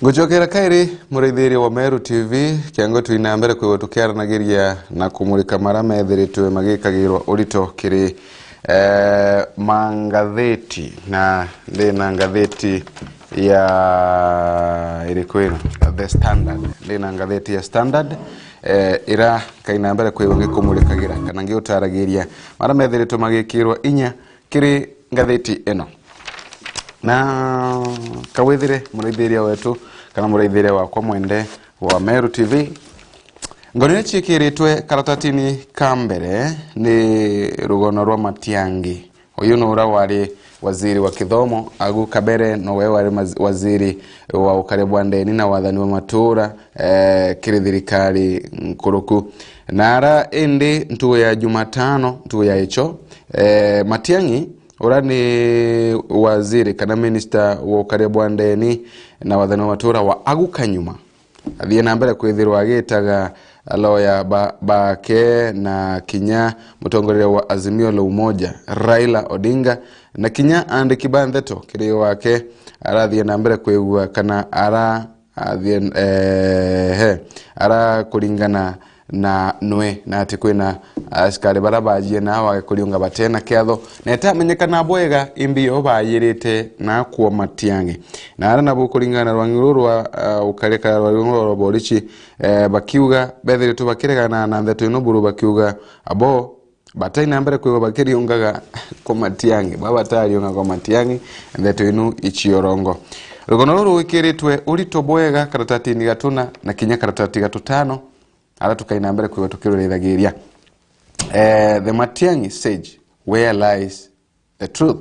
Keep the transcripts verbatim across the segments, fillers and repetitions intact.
Ngucokera kairi, muraithiria wa Meru T V, kiango twina mbere kwigua tukiaranagiria na kumurika mara methiritwe magikagirwa urito kiri, eh, mangatheti, na ndina ngatheti ya iriku ino? The Standard. Ndina ngatheti ya Standard, eh, ira kaina mbere kwigua ngikumurikagira kana ngiutaragiria mara methiritwe magikirwa inya kiri ngatheti ino. Na kawithire muraithiria wetu, kana muraithiria wakwa mwende wa Meru T V, ngoni iria ciikiritwe karatatini ka mbere ni rugono rwa Matiang'i. Uyu ni uria wari waziri wa kithomo, agu kabere nowe wari maz-, waziri wa ukaria bwa ndeni na wathani wa matura, eh, kiri thirikari nkuruku. Na ara indi ntugu ya Jumatano, ntugu ya icho, eh, Matiang'i, uria ni waziri kana minista wa ukaria bwa ndeni na wathani wa matura wa agu kanyuma, athie na mbere kwithirwa agitaga aloya ba-, bake na kinya mutongoria wa Azimio la Umoja, Raila Odinga, na kinya andiki ba ndeto kiri wake, arathie na mbere kwigua kana ara athie, eh, he, ara kuringana na nwe, na ati kwina asikari bara bajie na wage kuriunga batena kiatho, na itamenyekana bwega imbi yo bayirite na kuo Matiang'i. Na ara nabo kuringana na rwangi ruru rwa, ah, ukarika rwa rwangi ruru rwa borichi, eh, bakiuga bethiritwe bakiregana na ndeto ino buru, bakiuga abo batai na mbere kwigwa bakiriungaga kwa Matiang'i, baba batariunga kwa Matiang'i, ndeto inu ichiorongo. Rugono ruru rwikiritwe urito bwega karatatini gatuna na kinya karatati gatutano, ara tukai na mbere kwigwa tukirurithagiria. Eh, the Matiang'i sage, where lies the truth?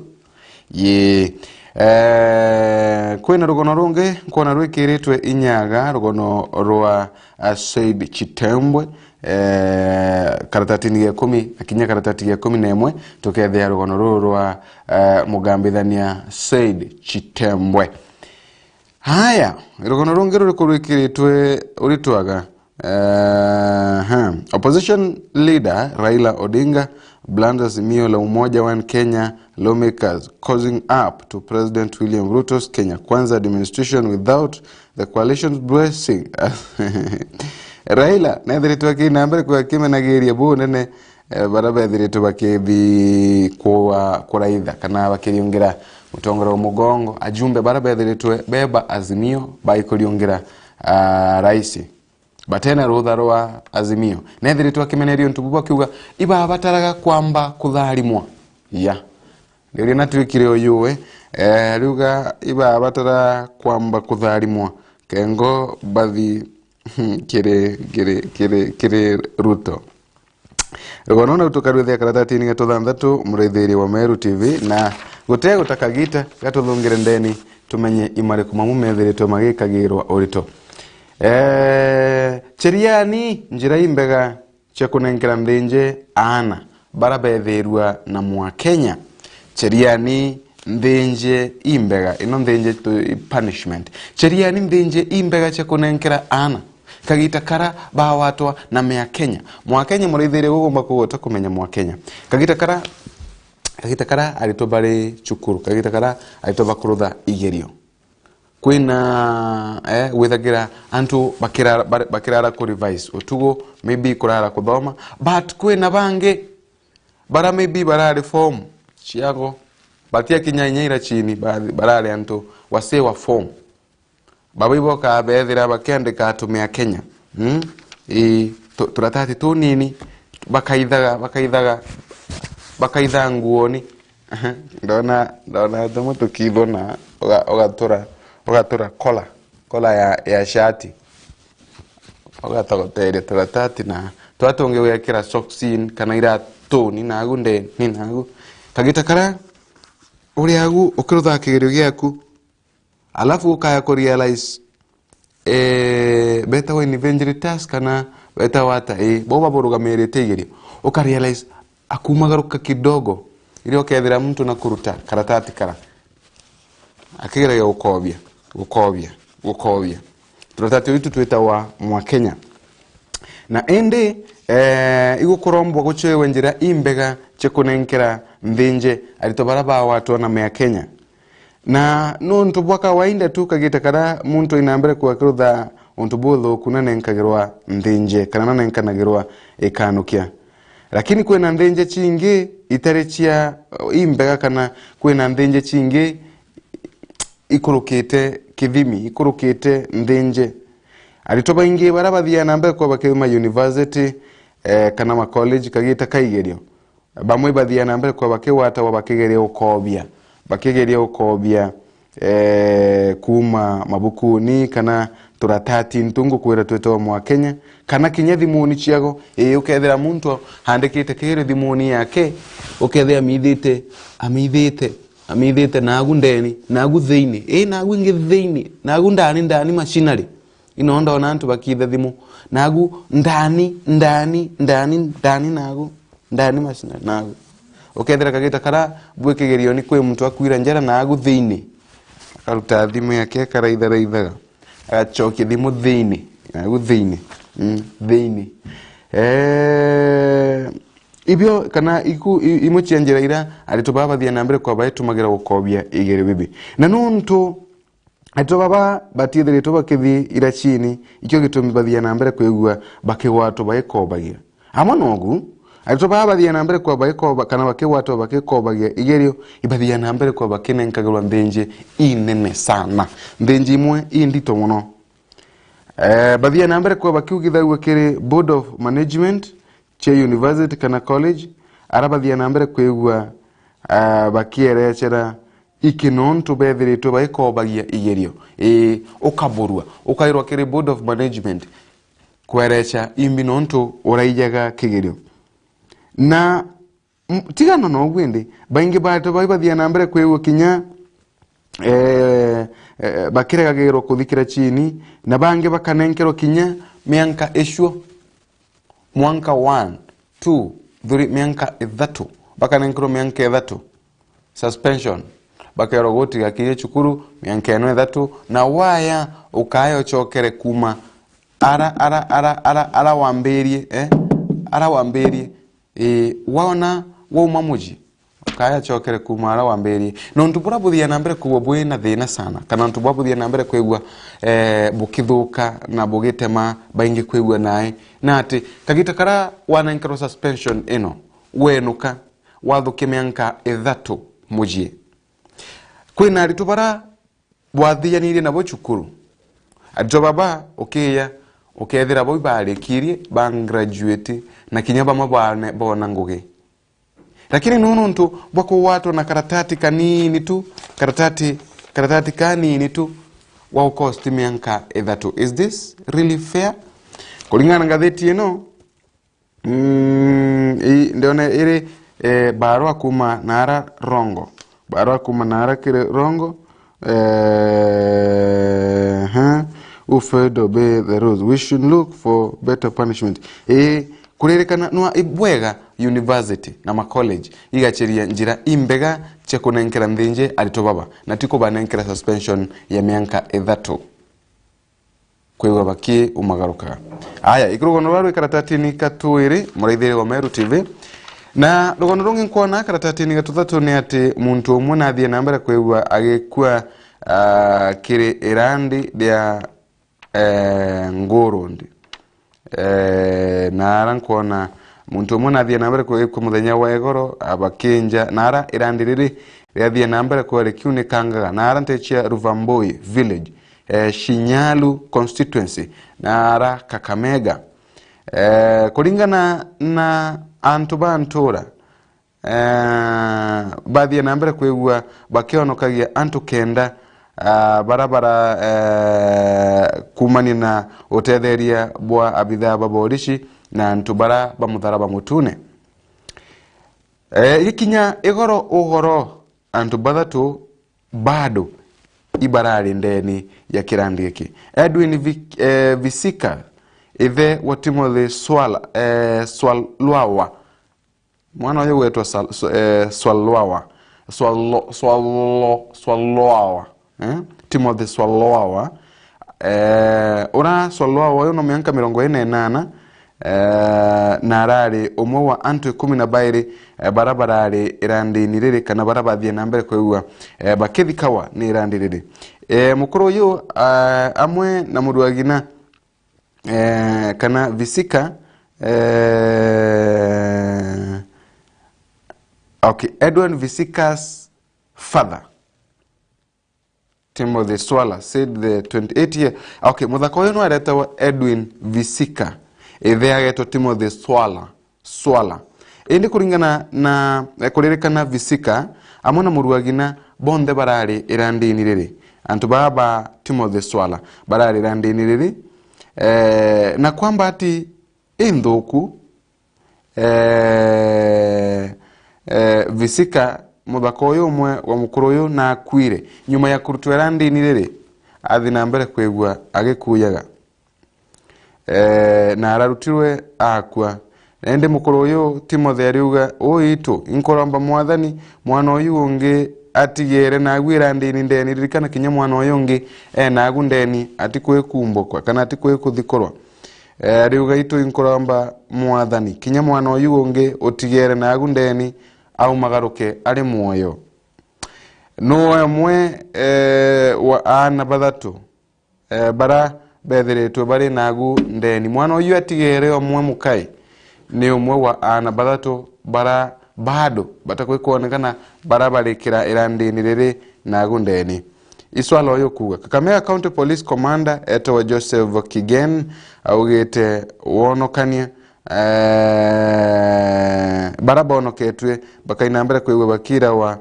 Ye, eh, kwina rugono rungi nkwona rwikiritwe inyaga, rugono rwa, ah, Said Chitembwe, eh, karatatini ga ikumi na kinya karatati ga ikumi na imwe, tukethia rugono ruru rwa, eh, mugambithania Said Chitembwe. Haya, rugono rungi ruriku rwikiritwe uritwaga? Ehe. Opposition leader Raila Odinga blames Azimio la Umoja One Kenya lawmakers cozying up to President William Ruto's Kenya Kwanza administration without the coalition's blessing. Raila nethiritwe akina mbere kwa kimenagiria bunene, eh, bara bethiritwe bakithi kwa kuraitha kana bakiriungira mutongoria wa mugongo, ajumbe bara bethiritwe beba Azimio baikuriungira, ah, raisi. Batena rutha rwa Azimio. Nethiritwe akimeneria untu bubu akiuga, ibabataraga kwamba kutharimwa. Ya. Riuria natwikire uyu we, eh, ariuga ibabatara kwamba kutharimwa. Kengo bathi kiri, kiri, kiri, kiri Ruto. Rugono nau tukarwithia karatatini ga tuthanthatu, muraithiria wa Meru T V, na gute guta kagita gatuthungire ndeni, tumenye imariku mamu methiritwe magikagirwa urito. Eh, cheriani njira imbega cia kunenkera nthinji aana bara bethirua na mwa Kenya. Cheriani nthinji imbega, ino nthinji tu, punishment. Cheriani nthinji imbega cia kunenkera aana kagita kara bawatwa na mea Kenya. Mwa Kenya muraithiria gugomba kugota kumenya mwa Kenya. Kagita kara, kagita kara aritwa bari cukuru, kagita kara aritwa bakurutha igerio. Kwina, eh, withagira antu bakirara, bar-, bakirara ku revise utugu, maybe kurara kuthoma, but kwina bangi bara maybe barari form ciago, batiakinya inya ira chini, ba-, barari antu wasee wa form. Baba ibo ka bethira bakiandika atumia Kenya. Mm? I, tu-, turatati tunini, bakaithaga, bakaithaga, bakaitha nguoni. Ndona, ndona tumwe tukithwo na uga-, ugatura, ugatura kola, kola ya, ya shati. Ugatogoteria turatati na twa tungi ugekira socks in kana iratuni nagu ndeni nagu. Kagita kara uri agu ukirutha kigerio giaku, alafu ukaya ku realize, eh, betawa invigilators kana betawa ata, eh, bo baburugamirite igerio. Uka realize akumagaruka kidogo, iria ukethira muntu na kuruta karatati kara. Akigeragia gukobia, gukobia, gukobia. Turatati uyu tutwitawa mwa Kenya. Na indi, eh, igukurombwa gucwewe njira imbega cia kunenkera nthinji aritwa bara bawatwa na mea Kenya. Na nuntu bwa kawaida tu kagita karia muntu aina mbere kwakirutha untu buthuku nanenkagirwa nthinje kana nanenkanagirwa ikanukia. Lakini kwina nthinje cingi itari cia imbega kana kwina nthinje cingi ikurukite kithimi, ikurukite nthinje. Aritwa baingi baria bathiaga na mbere kwa bakiuma university, eh, kana ma college kagita ka igerio, bamwe bathiaga na mbere kwa bakigwatagwa bakigeria ukoobia, bakigeria ukoobia, eh, kuuma mabukuni kana turatati ntungu kwira twitagwa mwa Kenya, kana kinya thimuni ciago. Ii, ukethira muntu andikite kigerio thimuni yake, ukethira amithite, amithite, amithite nagu ndeni, nagu thiini, ii, nagu ingi thiini, nagu ndani, ndani machinery. Ino ndona antu bakitha thimu. Nagu ndani, ndani, ndani, ndani nagu. Ndani machinery nagu. Ukethira kagita kara bwikigirioni kwi muntu akwira njara nagu thiini. Akaruta thimu yake, akaraitharaithaga. Agacokia thimu thiini. Nagu thiini. Mm, thiini. Eh, ibio kana iku, i-, imwe cia njira ira aritwa baba bathia na mbere kwa baitumagira gukoobia igerio bibi. Na nuntu aritwa baba batiithiritwe bakithi iracini, ikio gitumi bathia na mbere kwigua bakigwatwa bagikoobagia. Amwe nogu, aritwa baba bathia na mbere kwa bagikooba, kana bakigwatwa bagikoobagia igerio, ibathia na mbere kwa bakinenkagirwa nthinji inene sana. Nthinji imwe indito mono. Eh, bathia na mbere kwa bakiugithagua kiri Board of Management cia university kana college, ara bathia na mbere kwigua, ah, bakierecera iki nontu bethiritwe baikoobagia igerio. Ii, ukaburua, ukairwa kiri Board of Management kwereca imbi nontu uraijaga kigerio. Na, m-, tigana na uguo indi, baingi baritwa bai bathia na mbere kwigua kinya, eh, eh, bakiregagirwa kuthikira chini, na bangi bakanenkerwa kinya mianka icio. Mwanka one, two, three, mianka ithatu. Bakanenkerwa mianka ithatu. Suspension. Bakerwa gutiga kinya cukuru mianka ino ithatu, na waya ukaya ucokere kuuma ara, ara, ara, ara, ara wambirie, eh? Ara wambirie. Ii, waona wauma muji, ukaya acokere kuuma ara wambirie. Nontu bura buthia na mbere kwigua bwi na thina sana, kana nontu bura buthia na mbere kwigua, eh, bukithuka na bugitema baingi kwigua nae, na ati kagita kara wanenkerwa suspension ino, wenuka, wathukia mianka ithatu muji. Kwina aritwa bara bwathianirie nabo cukuru. Aritwa baba ukiya, ukethira bo ibarikirie, ba graduate, na kinya bamwe bane-, bona ngugi. Lakini nuu nuntu bwa kugwatwa na karatati kanini tu, karatati, karatati kanini tu, wa ukosti mianka ithatu. Is this really fair? Kuringana na ngatheti ino, Mm, i, ndiona iri, eh, barua kuma nara Rongo. Barua kuma nara kiri Rongo. Eh, huh? Who failed to obey the rules. We should look for better punishment. Eh, kuririkana nwa ibwega university na ma college igacheria njira imbega cia kunenkera nthinje aritwa baba, na ti kubanenkera suspension ya mianka ithatu. Kwigua bakiumagarukaga. Aya, iki rugono rwa rwi karatatini ka twiri, muraithiri wa Meru T V. Na rugono rungi nkwona karatatini ga tuthatu ni ati muntu umwe nathie na mbere kwigua agikua, ah, kiri irandi ria, eh, Ngurundi. Eh, na ara nkwona muntu umwe nathie na mbere kwigua muthenya wa igoro, abakinja, na ara irandi riri riathie na mbere kwari kiunikangaga, na ara ntecia Ruvambui village, eh, Shinyalu constituency, na ara Kakamega. Eh, kuringana na antu ba ntura, eh, bathie na mbere kwigua bakionokagia antu kenda, ah, bara bara, eh, kumania na utetheria bwa abithaa ba borisi na antu bara ba mutharaba mutune. Eh, gikinya igoro ugoro, antu bathatu bado ibarari ndeni ya kirandi giki. Edwin Vi-, eh, Visika, ithe wa Timothy Swala, eh, Swalwawa. Mwana uyu wetwa Sal-, Swa-, eh, Swalwawa. Swalo-, Swalo-, Swalwawa. Eh? Timothy Swalwawa. Eh, ura Swalwawa uyu no mianka mirongo ina na inana, eh, na arari umwe wa antu ikumi na bairi, eh, bara barari irandini riri, kana bara bathie na mbere kwigua, eh, bakithikawa ni irandi riri. Eh, mukuru uyu, ah, amwe na muruagina, eh, kana Visika, eh, okay, Edwin Visika's father, Timothy Swala, said the twenty-eight year, okay, muthaka uyu nwaretagwa Edwin Visika, ithe agetwa Timothy Swala, Swala. Indi kuringana na, eh, kuririkana Visika, amwe na muruagina bonthe barari irandini riri. Antu baa ba Timothy Swala barari irandini riri, eh, na kwamba ati inthuku, eh, eh, Visika, muthaka uyu umwe wa mukuru uyu nakuire. Nyuma ya kurutwa irandini riri, athi na mbere kwigua agikuyaga. Eh, na ararutirwe akua. Indi mukuru uyu Timothy ariuga, "Uu itu, inkuromba Mwathani, mwana uyu ungi atigere nagu irandini ndeni, ririkana kinya mwana uyu ungi e nagu ndeni, atikwikumbukwa kana atikwikuthikurwa." Eh, ariuga, "Itu, inkuromba Mwathani, kinya mwana uyu ungi utigere nagu ndeni, aumagaruke ari mwoyo." Nuu umwe, eh, wa aana bathatu, eh, bara bethiritwe bari nagu ndeni. Mwana uyu atigere umwe mukai, ni umwe wa aana bathatu bara bado batakwikwonekana, bara barikira irandini riri nagu ndeni. Iswala uyu kuuga. Kakamega County Police Commander etawa Joseph Kigen augite wonokania, eh, bara bonoketue bakaina mbere kwigua bakirawa,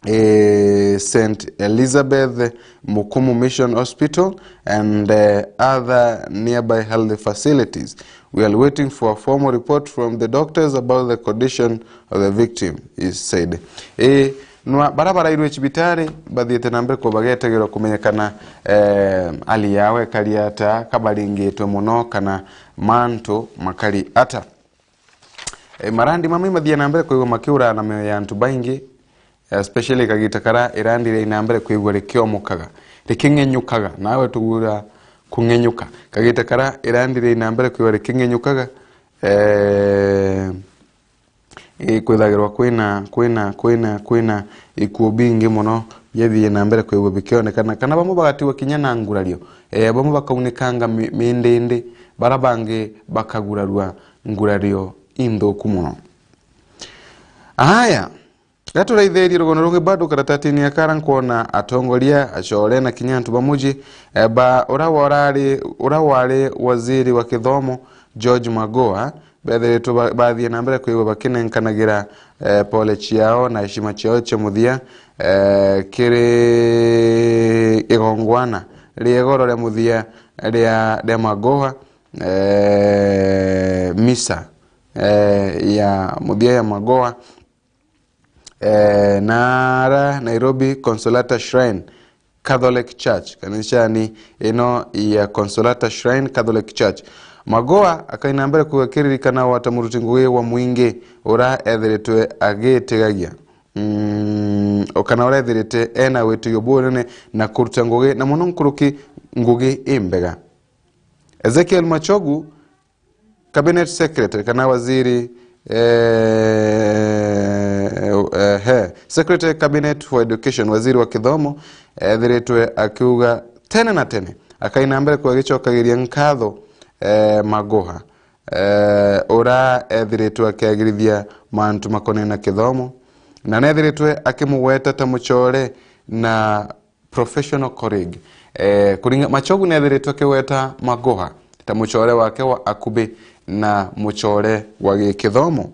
eh, Saint Elizabeth Mukumu Mission Hospital and, eh, other nearby health facilities. We are waiting for a formal report from the doctors about the condition of the victim, he said. Eh, nwa, bara barairwe cibitari bathiite na mbere kubagetegirwa kumenyekana, eh, hali yao ekari ata, kabaringitwe muno kana mantu makari ata. Eh, marandi mamwe mathie na mbere kwigua makiura na mioyo ya antu baingi, especially kagita kara irandi ria ina mbere kwigua rikiomokaga, riking'enyukaga, nawe tugura kung'enyuka. Kagita kara irandi ria ina mbere kwigua riking'enyukaga, eh, eh, kwithagirwa kwina, kwina, kwina, kwina ikuo bingi muno biathie na mbere kwigua bikionekana, kana bamwe bagatigwa kinya na ngurario, eh, bamwe bakaunikanga mi-, mindindi, bara bangi bakagurarua ngurario inthuku muno. Aya, gaturaithierie rugono rungi bado karatatini ya kara nkwona atongoria, acore na kinya antu ba muji, eh, ba ura warari, ura wari waziri wa kithomo, George Magoha, bethiritwe ba-, bathie na mbere kwigua bakinenkanagira, eh, pole ciao na heshima ciao cia muthia, eh, kiri igongwana ria igoro ria muthia ria, ria Magoha, eh, misa, eh, ya muthia ya Magoha, eh, nara Nairobi Consolata Shrine Catholic Church, kanisani ino ya Consolata Shrine Catholic Church. Magoha akaina mbere kuga kiririkana wata muruti ngugi wa mwingi ura ethiritwe agitigagia, mm, o kana ura ethirite ena witiyo bunene na kuruta ngugi, na muno nkuruki ngugi imbega. Ezekiel Machogu, Cabinet Secretary kana waziri, eh, eh, he, Secretary Cabinet for Education, waziri wa kithomo, ethiritwe akiuga tene na tene, akaina mbere kugicokagiria nkatho, eh, Magoha, eh, ura ethiritwe akiagirithia mantu makonene na kithomo, na nethiritwe akimugweta ta mucore na professional colleague. Eh, kuringa-, Machogu nethiritwe akiweta Magoha ta mucore wake wa akubi na mucore wa gikithomo.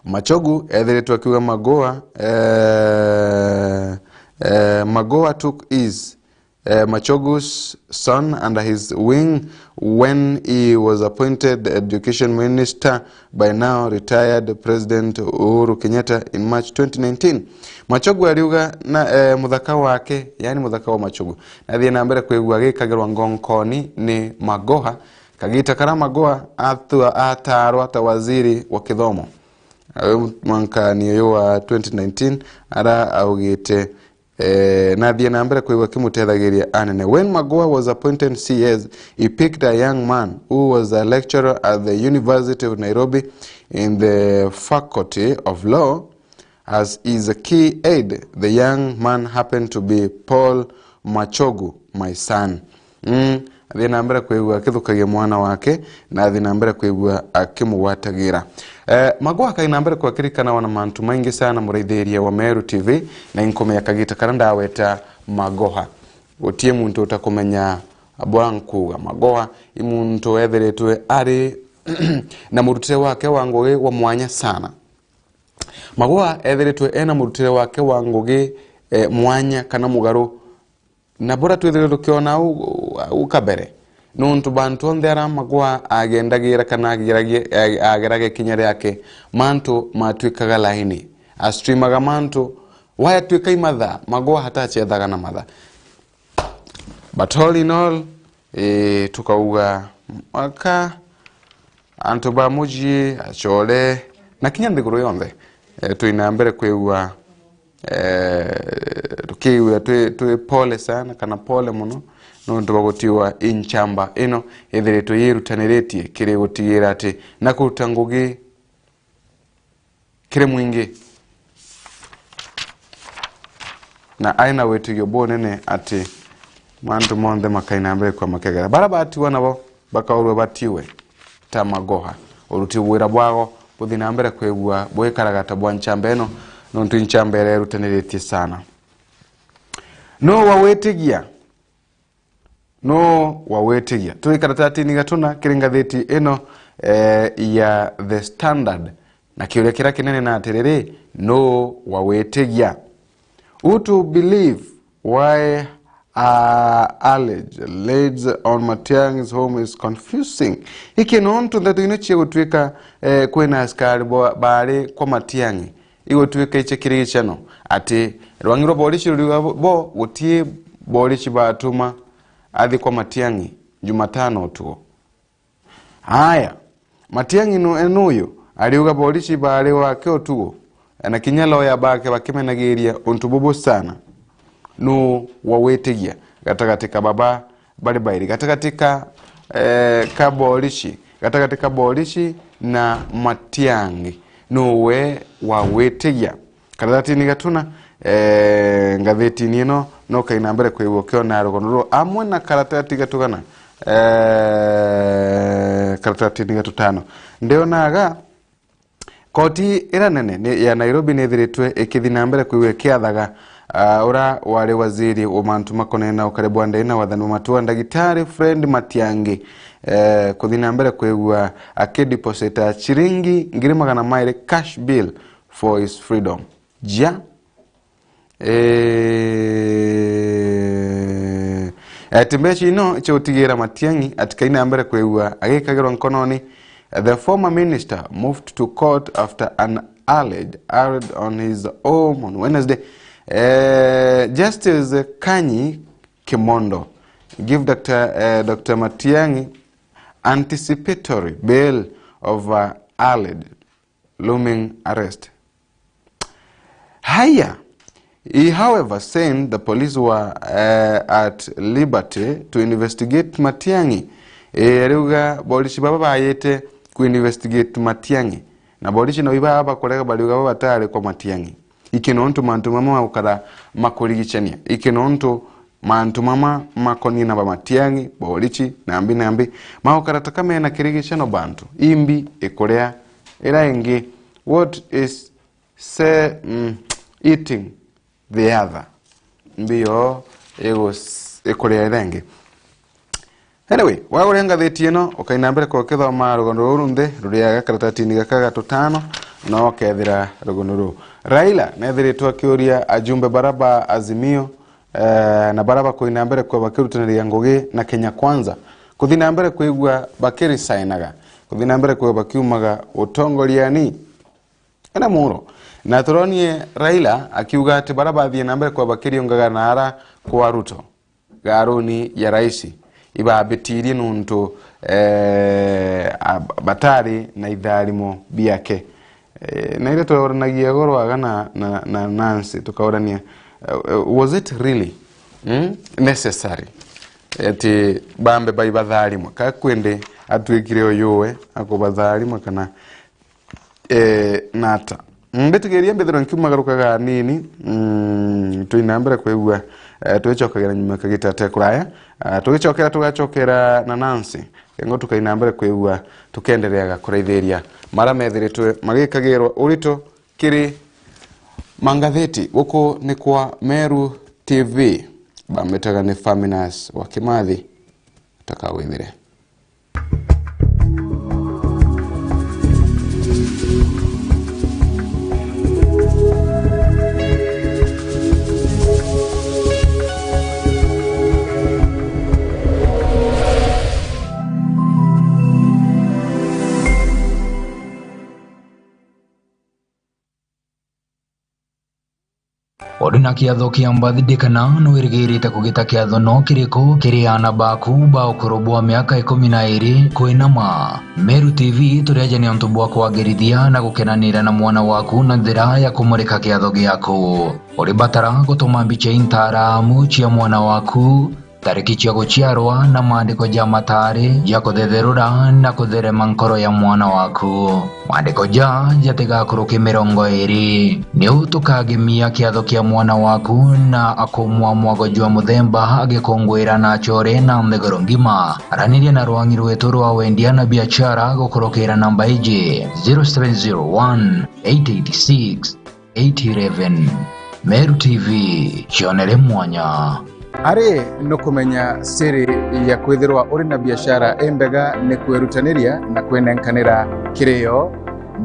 Machogu ethiritwe akiuga Magoha, eh, eh, Magoha took his, eh, Machogu's son under his wing when he was appointed education minister by now retired President Uhuru Kenyatta in March twenty nineteen. Machogu ariuga na, eh, muthaka wake, yani muthaka wa Machogu, nathie na mbere kwigua gikagirwa ngonkoni ni Magoha, kagita kara Magoha atua-, atarwa ta waziri wa kithomo. Awe mwankani uyu wa twenty nineteen, ara augite Eh, na athie na mbere kwigua akimutethagiria anene. When Magoha was appointed C S, he picked a young man who was a lecturer at the University of Nairobi in the Faculty of Law as his key aide. The young man happened to be Paul Machogu, my son. Mm, athie na mbere kwigua akithukagia mwana wake, na athie na mbere kwigua akimugwatagira. Eh, Magoha akai na mbere kwakirikana wana mantu maingi sana, muraithiria wa Meru T V, na inkumenya kagita karia ndaweta Magoha. Gutie muntu utakumenya bwa nkuga. Magoha i muntu ethiritwe ari na murutire wake wa ngugi wa mwanya sana. Magoha ethiritwe ena murutire wake wa ngugi, eh, mwanya kana mugaru na buria twithiritwe tukiona au, au kabere. Nuntu bantu onthe aria Magoha agendagira kana ageragia, ag-, ageraga ikinya riake, mantu matwikaga laini. Astreamaga mantu, wayatwika imathaa, Magoha hatachethaga na mathaa. But all in all, eh, tukauga mwaka antu ba mucii, achore, na kinya nthiguru yonthe, eh, twina mbere kwigua, eh, tukiigua twi, twi pole sana, kana pole muno, nontu bwa gutiwa inchamba ino ithiritwe yirutaniritie kiri gutigira ati na kuruta ngugi kiri mwingi, na ai na witigio bunene ati mantu monthe makai na mbere kwa makegera. Bara batiwa nabo bakaurwa batiwe ta Magoha. Uruti wira bwago buthi na mbere kwigua bwikaraga ta bwa nchamba ino, nontu nchamba iria irutaniritie sana. No wawitigia? No wawitigia? Turi karatatini gatuna kiri ngathiti ino, eh, ya The Standard, na kiuria kiria kinene na atiriri, no wawitigia? Who to believe? Why are alleged raids on Matiang'i's home is confusing. Iki nontu ndeto ino cia gutwika, eh, kwina askari bo-, bari kwa Matiang'i igutwika icia kirigicano, ati rwang'i rwa borisi ruriuga bo, bo gutii borisi batuma athi kwa Matiang'i Jumatano utuku. Aya, Matiang'i nu-, nuyu ariuga borisi bari wake utuku, na kinya lawyer bake bakimenagiria untu bubu sana. Nu wawitigia gatagati ka baba bari bairi, gatagati ka, eh, ka borisi, gatagati ka borisi na Matiang'i? Nuwe wawitigia? Karatatini gatuna, eh, ngathitini ino, no kaina mbere kwigua ukiona rugono ruru amwe na karatati gatugana, eh, karatatini gatutano. Ndionaga koti ira nene ni ya Nairobi nithiritwe ikithi na mbere kwigua ikiathaga, ah, ura wari waziri wa mantu makonene na ukari bwa ndai na wathani wa matua, Ndagitari Fred Matiang'i, eh, kuthi na mbere kwigua akideposita ciringi ngiri magana mairi cash bail for his freedom. Jia. Eh, ati mbeca ino cia gutigira Matiang'i ati kaina mbere kwigua agikagirwa nkononi. The former minister moved to court after an alleged raid on his home on Wednesday. Eh, Justice Kanyi Kimondo give Doctor, eh, Doctor Matiang'i anticipatory bail over alleged looming arrest. Haya, he, however, saying the police were, eh, at liberty to investigate Matiang'i. Eh, ariuga borisi baba bayite ku investigate Matiang'i. Na borisi nao ibaa bakurega bariuga baba batari kwa Matiang'i. Iki nontu mantu mamwe magukara makurigicania. Iki nontu mantu mama makonie na ba Matiang'i, borisi, nambi nambi, magukara ta ka mena kirigicano bantu. Imbi ikuria ira ingi. What is say, mm, eating the other? Mbi yo igus-, ikuria ira ingi. Anyway, waguria ngathiti ino, ukaina mbere kwa ukithoma rugono ruru runthe ruriaga karatatini gaka gatutano, no ukethira rugono ruu. Raila nethiritwe akiuria ajumbe bara ba Azimio, eh, na bara bakuina mbere kwa bakirutaniria ngugi na Kenya Kwanza, kuthi na mbere kwigua bakirisainaga, kuthi na mbere kwigua bakiumaga utongoriani. Ena muro. Na turonie Raila akiuga ati bara bathie na mbere kwa bakiriungaga na ara kwa Ruto garuni ya raisi, ibabitirie nuntu, eh, a-, batari na itharimo biake. Eh, na iria twauranagia goro aga na, na, na Nancy, tukaurania, Uh, was it really, mm, necessary ati bambe baibatharimwa? Ka kwindi atwikire uyuwe akubatharimwa kana, eh, nata? Mbitigiria mbithirwe nkiumagarukaga anini, mm, twina mbere kwigua, eh, twicokagira nyuma kagita te kuraya. Ah, tugicokera tugacokera na Nancy. Kengo tukaina mbere kwigua tukendereaga kuraithiria mara methiritwe magikagirwa urito kiri mangatheti. Guku ni kwa Meru T V. Bambitaga ni Faminas wa Kimathi. Takawithire. Uri na kiatho kia mbathide kana nwirigirite kugita kiatho no kiriku kiri aana baku ba ukuru bwa miaka ikumi na iiri kwinama? Meru T V turi aja ni untu bwa kwagirithia na gukenanira na mwana waku na njira ya kumurika kiatho giaku. Uribatara gutuma mbicha intaramu cia mwana waku, tariki cia guciarwa na maandiko ja mataari ja kuthetherura na kutherema nkoro ya mwana waku. Maandiko ja jatigakuruke mirongo iiri. Niu tukagemia kiatho kia mwana waku na akumwa mwago jwa muthemba agikunguira na achore na nthiguru ngima. Araniria na rwangi rwetu rwa wendia na biashara gukurukira namba iji, zero seven zero one, eight eight six, eight eleven. Meru T V, cionere mwanya. Ari nukumenya siri ya kwithirwa uri na biashara imbega ni kwirutaniria na kwinenkanira kirio.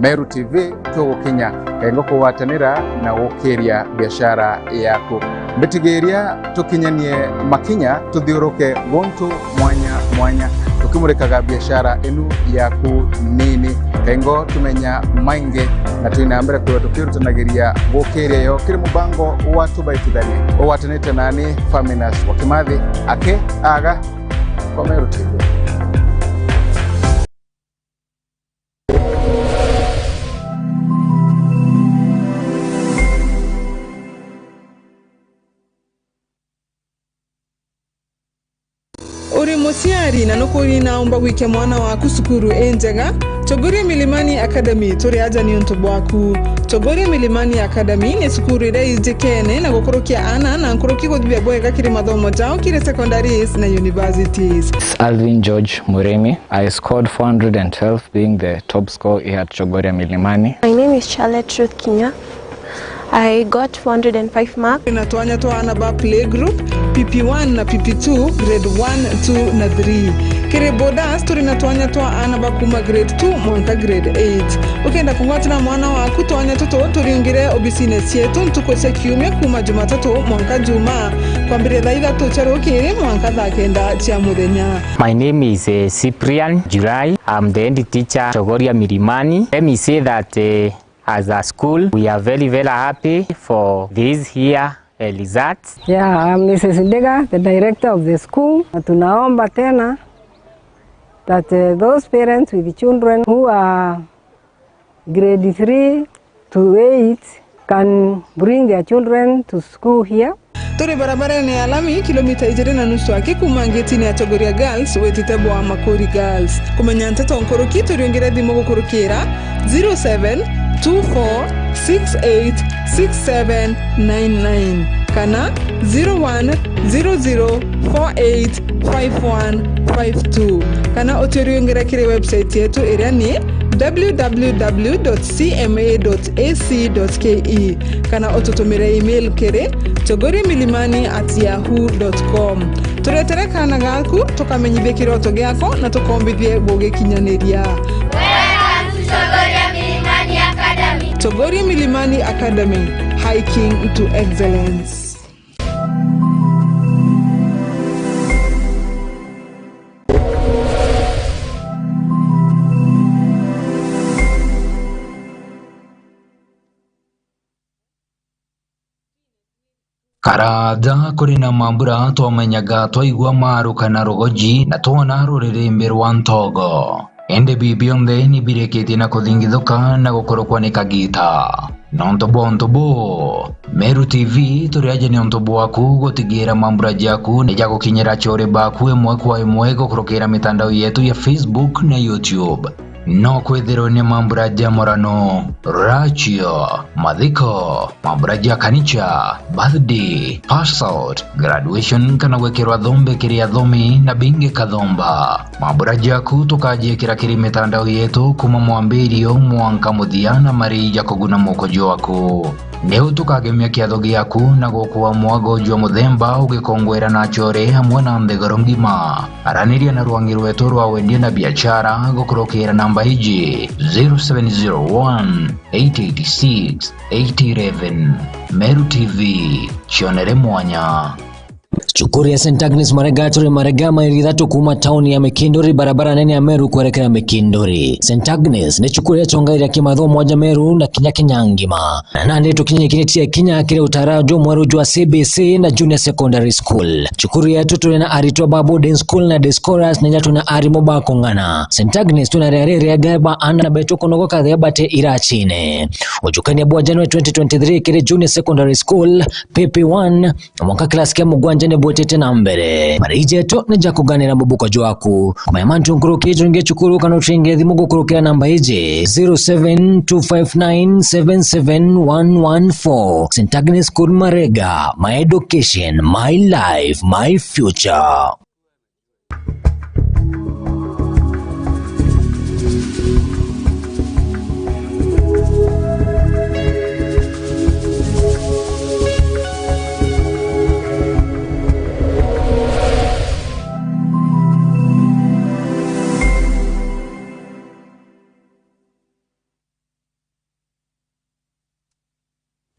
Meru T V tugukinya kengo kugwatanira na gukiria biashara yaku. Mbitigiria tukinyanie makinya tuthiuruke guntu mwanya mwanya, tukimurikaga biashara inu yaku nini. Kengo tumenya maingi na twina mbere kwithirwa tukirutanagiria gukiria yo kiri mubango wa Tubaitithanie. Ugwatanite nani Faminas wa Kimathi, aki aga kwa Meru T V. Uri muciari na nukuri naumba gwikia mwana waku cukuru injega? Chogoria Milimani Academy turi aja ni untu bwaku. Chogoria Milimani Academy ni cukuru iria ijikene na gukurukia aana na nkuruki guthithia bwega kiri mathomo jao kiri secondaries na universities. Alvin George Muremi, I scored four hundred and twelve, being the top score here at Chogoria Milimani. My name is Charlotte Ruth Kinya. I got four hundred and five marks. Turi na twanya twa aana ba playgroup, P P one na P P two, grade one, two na three. Kiri boarders, turi na twanya twa aana ba kuma grade two mwanka grade eight. Ukenda kugwatira mwana waku twanya tutu, turiungire obisine cietu ntuku cia kiumia kuma Jumatatu mwanka Jumaa, kwambiria thaa ithatu cia rukiri mwanka thaa kenda cia muthenya. My name is, eh, Cyprian Jurai. I'm the head teacher, Chogoria Milimani. Let me say that, eh, as a school, we are very, very happy for this year, eh, results. Yeah, I'm Missus Ndiga, the director of the school. Na tunaomba tena that, eh, those parents with children who are grade three to eight can bring their children to school here. Turi barabarene ya lami, kilomita ijiri na nusu aki kuma ngetine ya Chogoria Girls witite bwa Makuri Girls. Kumenya nteto nkuruki, turiungire thimu gukurukira zero seven two four six eight six seven nine nine kana zero one zero zero four eight five one five two, kana uturiungire kiri website yetu iria ni w w w dot c m a dot a c dot k e, kana ututumire email kiri chogoria milimani at yahoo dot com. Turetere kaana gaku, tukamenyithie kiroto giako na tukombithie gugikinyaniria. Welcome to Chogoria Milimani Academy. Chogoria Milimani Academy, hiking to excellence. Karaja kuri na mambura twamenyaga twaigua maruka na rugoji na twona ruririmbi rwa ntogo. Indi bibi bionthe ni birikitie na kuthingithuka na gukurukwa ni kagita. Nontu bwa untu buu, Meru T V turi aja ni untu bwaku gutigira mambura jaku ni jagukinyira achore baku imwe kwa imwe gukurukira mitandao yetu ya Facebook na YouTube. No kwithirwe ni mambura ja murano, rachio, mathiko, mambura ja kanicha, birthday, pass out, graduation kana gwikirwa thombe kiri athomi na bingi kathomba. Mambura jaku tukajiikira kiri mitandao yetu kuma mwambirio mwanka muthia na mari ja kuguna muko jwaku. Niu tukagemia kiatho giaku na gukua mwago jwa muthemba ugikongwera na achore amwe na nthiguru ngima. Araniria na rwangi rwetu rwa wendia na biachara gukurukira namba iji, zero seven zero one, eight eight six, eight eleven. Meru T V, cionere mwanya. Cukuru ya Saint Agnes Marega turi Marega, maili ithatu kuma tauni ya Mikinduri, barabara nene ya Meru kwerekera Mikinduri. Saint Agnes ni cukuru ya chongaira kimathomo mwaja Meru na kinya Kenya ngima. Na nandi tukinyikiritie kinya kiri utara jumweru jwa C B C na Junior Secondary School. Cukuru yetu turi na aritwa ba boarding school na day scholars, na inya turi na arimu ba kung'ana. Saint Agnes turi na riari riega ba ana betu kunogoka thea bate irachine. Ujukania bwa January twenty twenty-three kiri Junior Secondary School, P P one, mwanka class kia mugwanja ni bwitite na mbere. Mariji jetu ni ja kuganira mubuko jwaku. Kumenya mantu nkuruki, turinge cukuru kana uturinge thimu gukurukira namba iji, zero seven two five nine seven seven one one four. Saint Agnes School Marega, my education, my life, my future.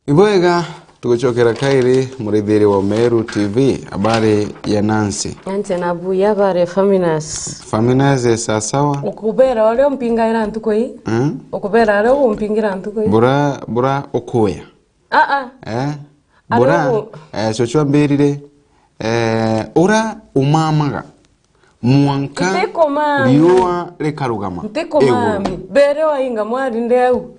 Ibwega, tugucokera kairi, murithiria wa Meru T V, habari ya Nancy? Nancy na buya, habari ya Faminas? Faminas e sasawa. Ukubera uria umpingaira ntuku ii? Eh? Ukubera uria ugumpingira ntuku ii? Bura, bura ukuya. Ah, ah. Eh? Aria bura, ugu- eh, cucu ambirire, eh, ura umamaga mwanka riua rikarugama. Ntikumami. Iguru. Mbere wainga mwari ndi au.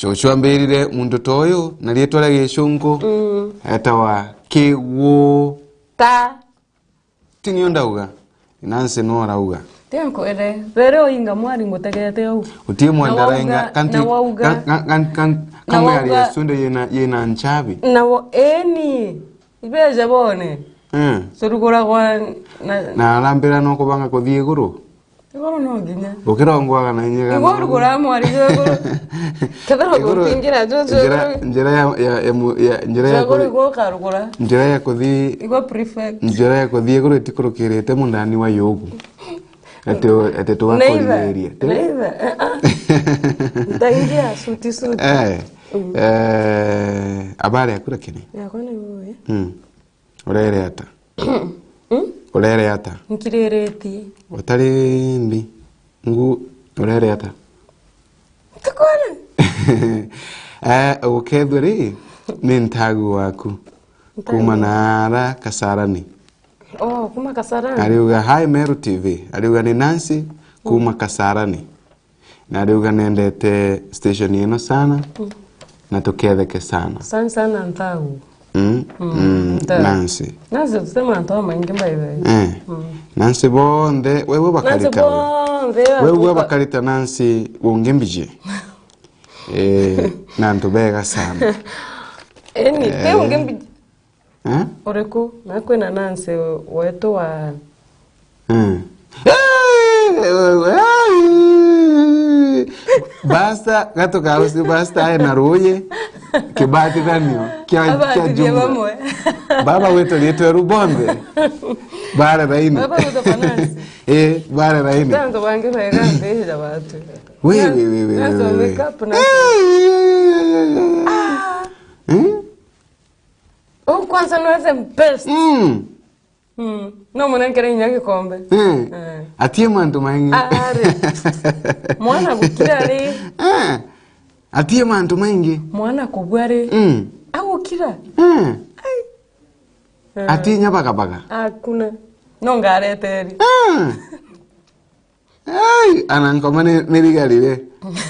Cucu ambirire muntu ta uyu, na riitwa ria gicunku, mm, etawa Kigu. Ta. Ti nio ndauga, Nancy no arauga. Ti nkwire, mbere wainga mwari ngutegete au. Uti mwenda rainga, kanti, na wauga, kan-, kan-, kan-, kan-, na kamwe wauga, ari sunde yina, yina nchabi. Na wa-, eni, ibeje bone. Eh. Turuguragwa na, na arambira no kubanga kuthii iguru. Iguru no nginya. Ukirongwaga na inya. Iguru kana rugura mwari iguru. Kethira gumpingira jojo. Njira, njira ya, ya, ya mu-, ya, njira ya kuthi-, iguru iguru karugura. Njira ya kuthi-, iguru prefect. Njira ya kuthi iguru itikurukirite mundani wa yugu. Ati, ati tugakuriria. Neither. Neither. Eh, eh. Ntaingia suti suti. Eh. Mm. Eh, habari yaku lakini? Yakwa ni wewe. Mm. Urere ata? Mm? Urere ata? Nkiriritie. Utari mbi. Ngu, urere ata? Ntikwona. Eh, ugukethua ri, ni ntagu waku. Ntagu. Kuma naara Kasarani. Oh, kuma Kasarani. Ariuga, "Hi, Meru T V." Ariuga, "Ni Nancy, kuma Kasarani." Na riuga nendete station ino sana, mm, na tuketheke sana. Sana sana ntagu. Mm, mm, mm, ntagu. Nancy. Nancy, tusema antu amaingi by the way. Eh. Mm. Nancy bonthe, wewe bakarita. Nancy bonthe, wewe bakarita Nancy ungi mbiji. Eh, na antu bega sana. Eni, eh, te ungi mbiji. Eh? Uriku? Na kwina Nancy wetu wa... Eh. Basta, gatu ka usi basta ae na ruuji, kibatithanio kia, kia abatithia jumla. Bamwe. Baba wetu rietwe rubonthe. Bare raini. Baba wetu kwa Nancy. Eh, bare raini. Tanto bangi bega mbira batu. We, we, we, we, we, we. Nancy wa makeup na... Eh? Uu kwanza nwe the best. Mm. Mm. No munenkere inya gikombe. Eh. Eh. Atie mantu maingi. Ari. Mwana gukira ri. Eh. Atie mantu maingi. Mwana kubua ri. Mm. Agukira. Eh. Ai. Eh. Atie inya bagabaga. Hakuna. No ngareteri. Eh. Ai, ana ngoma ni, ni rigarire.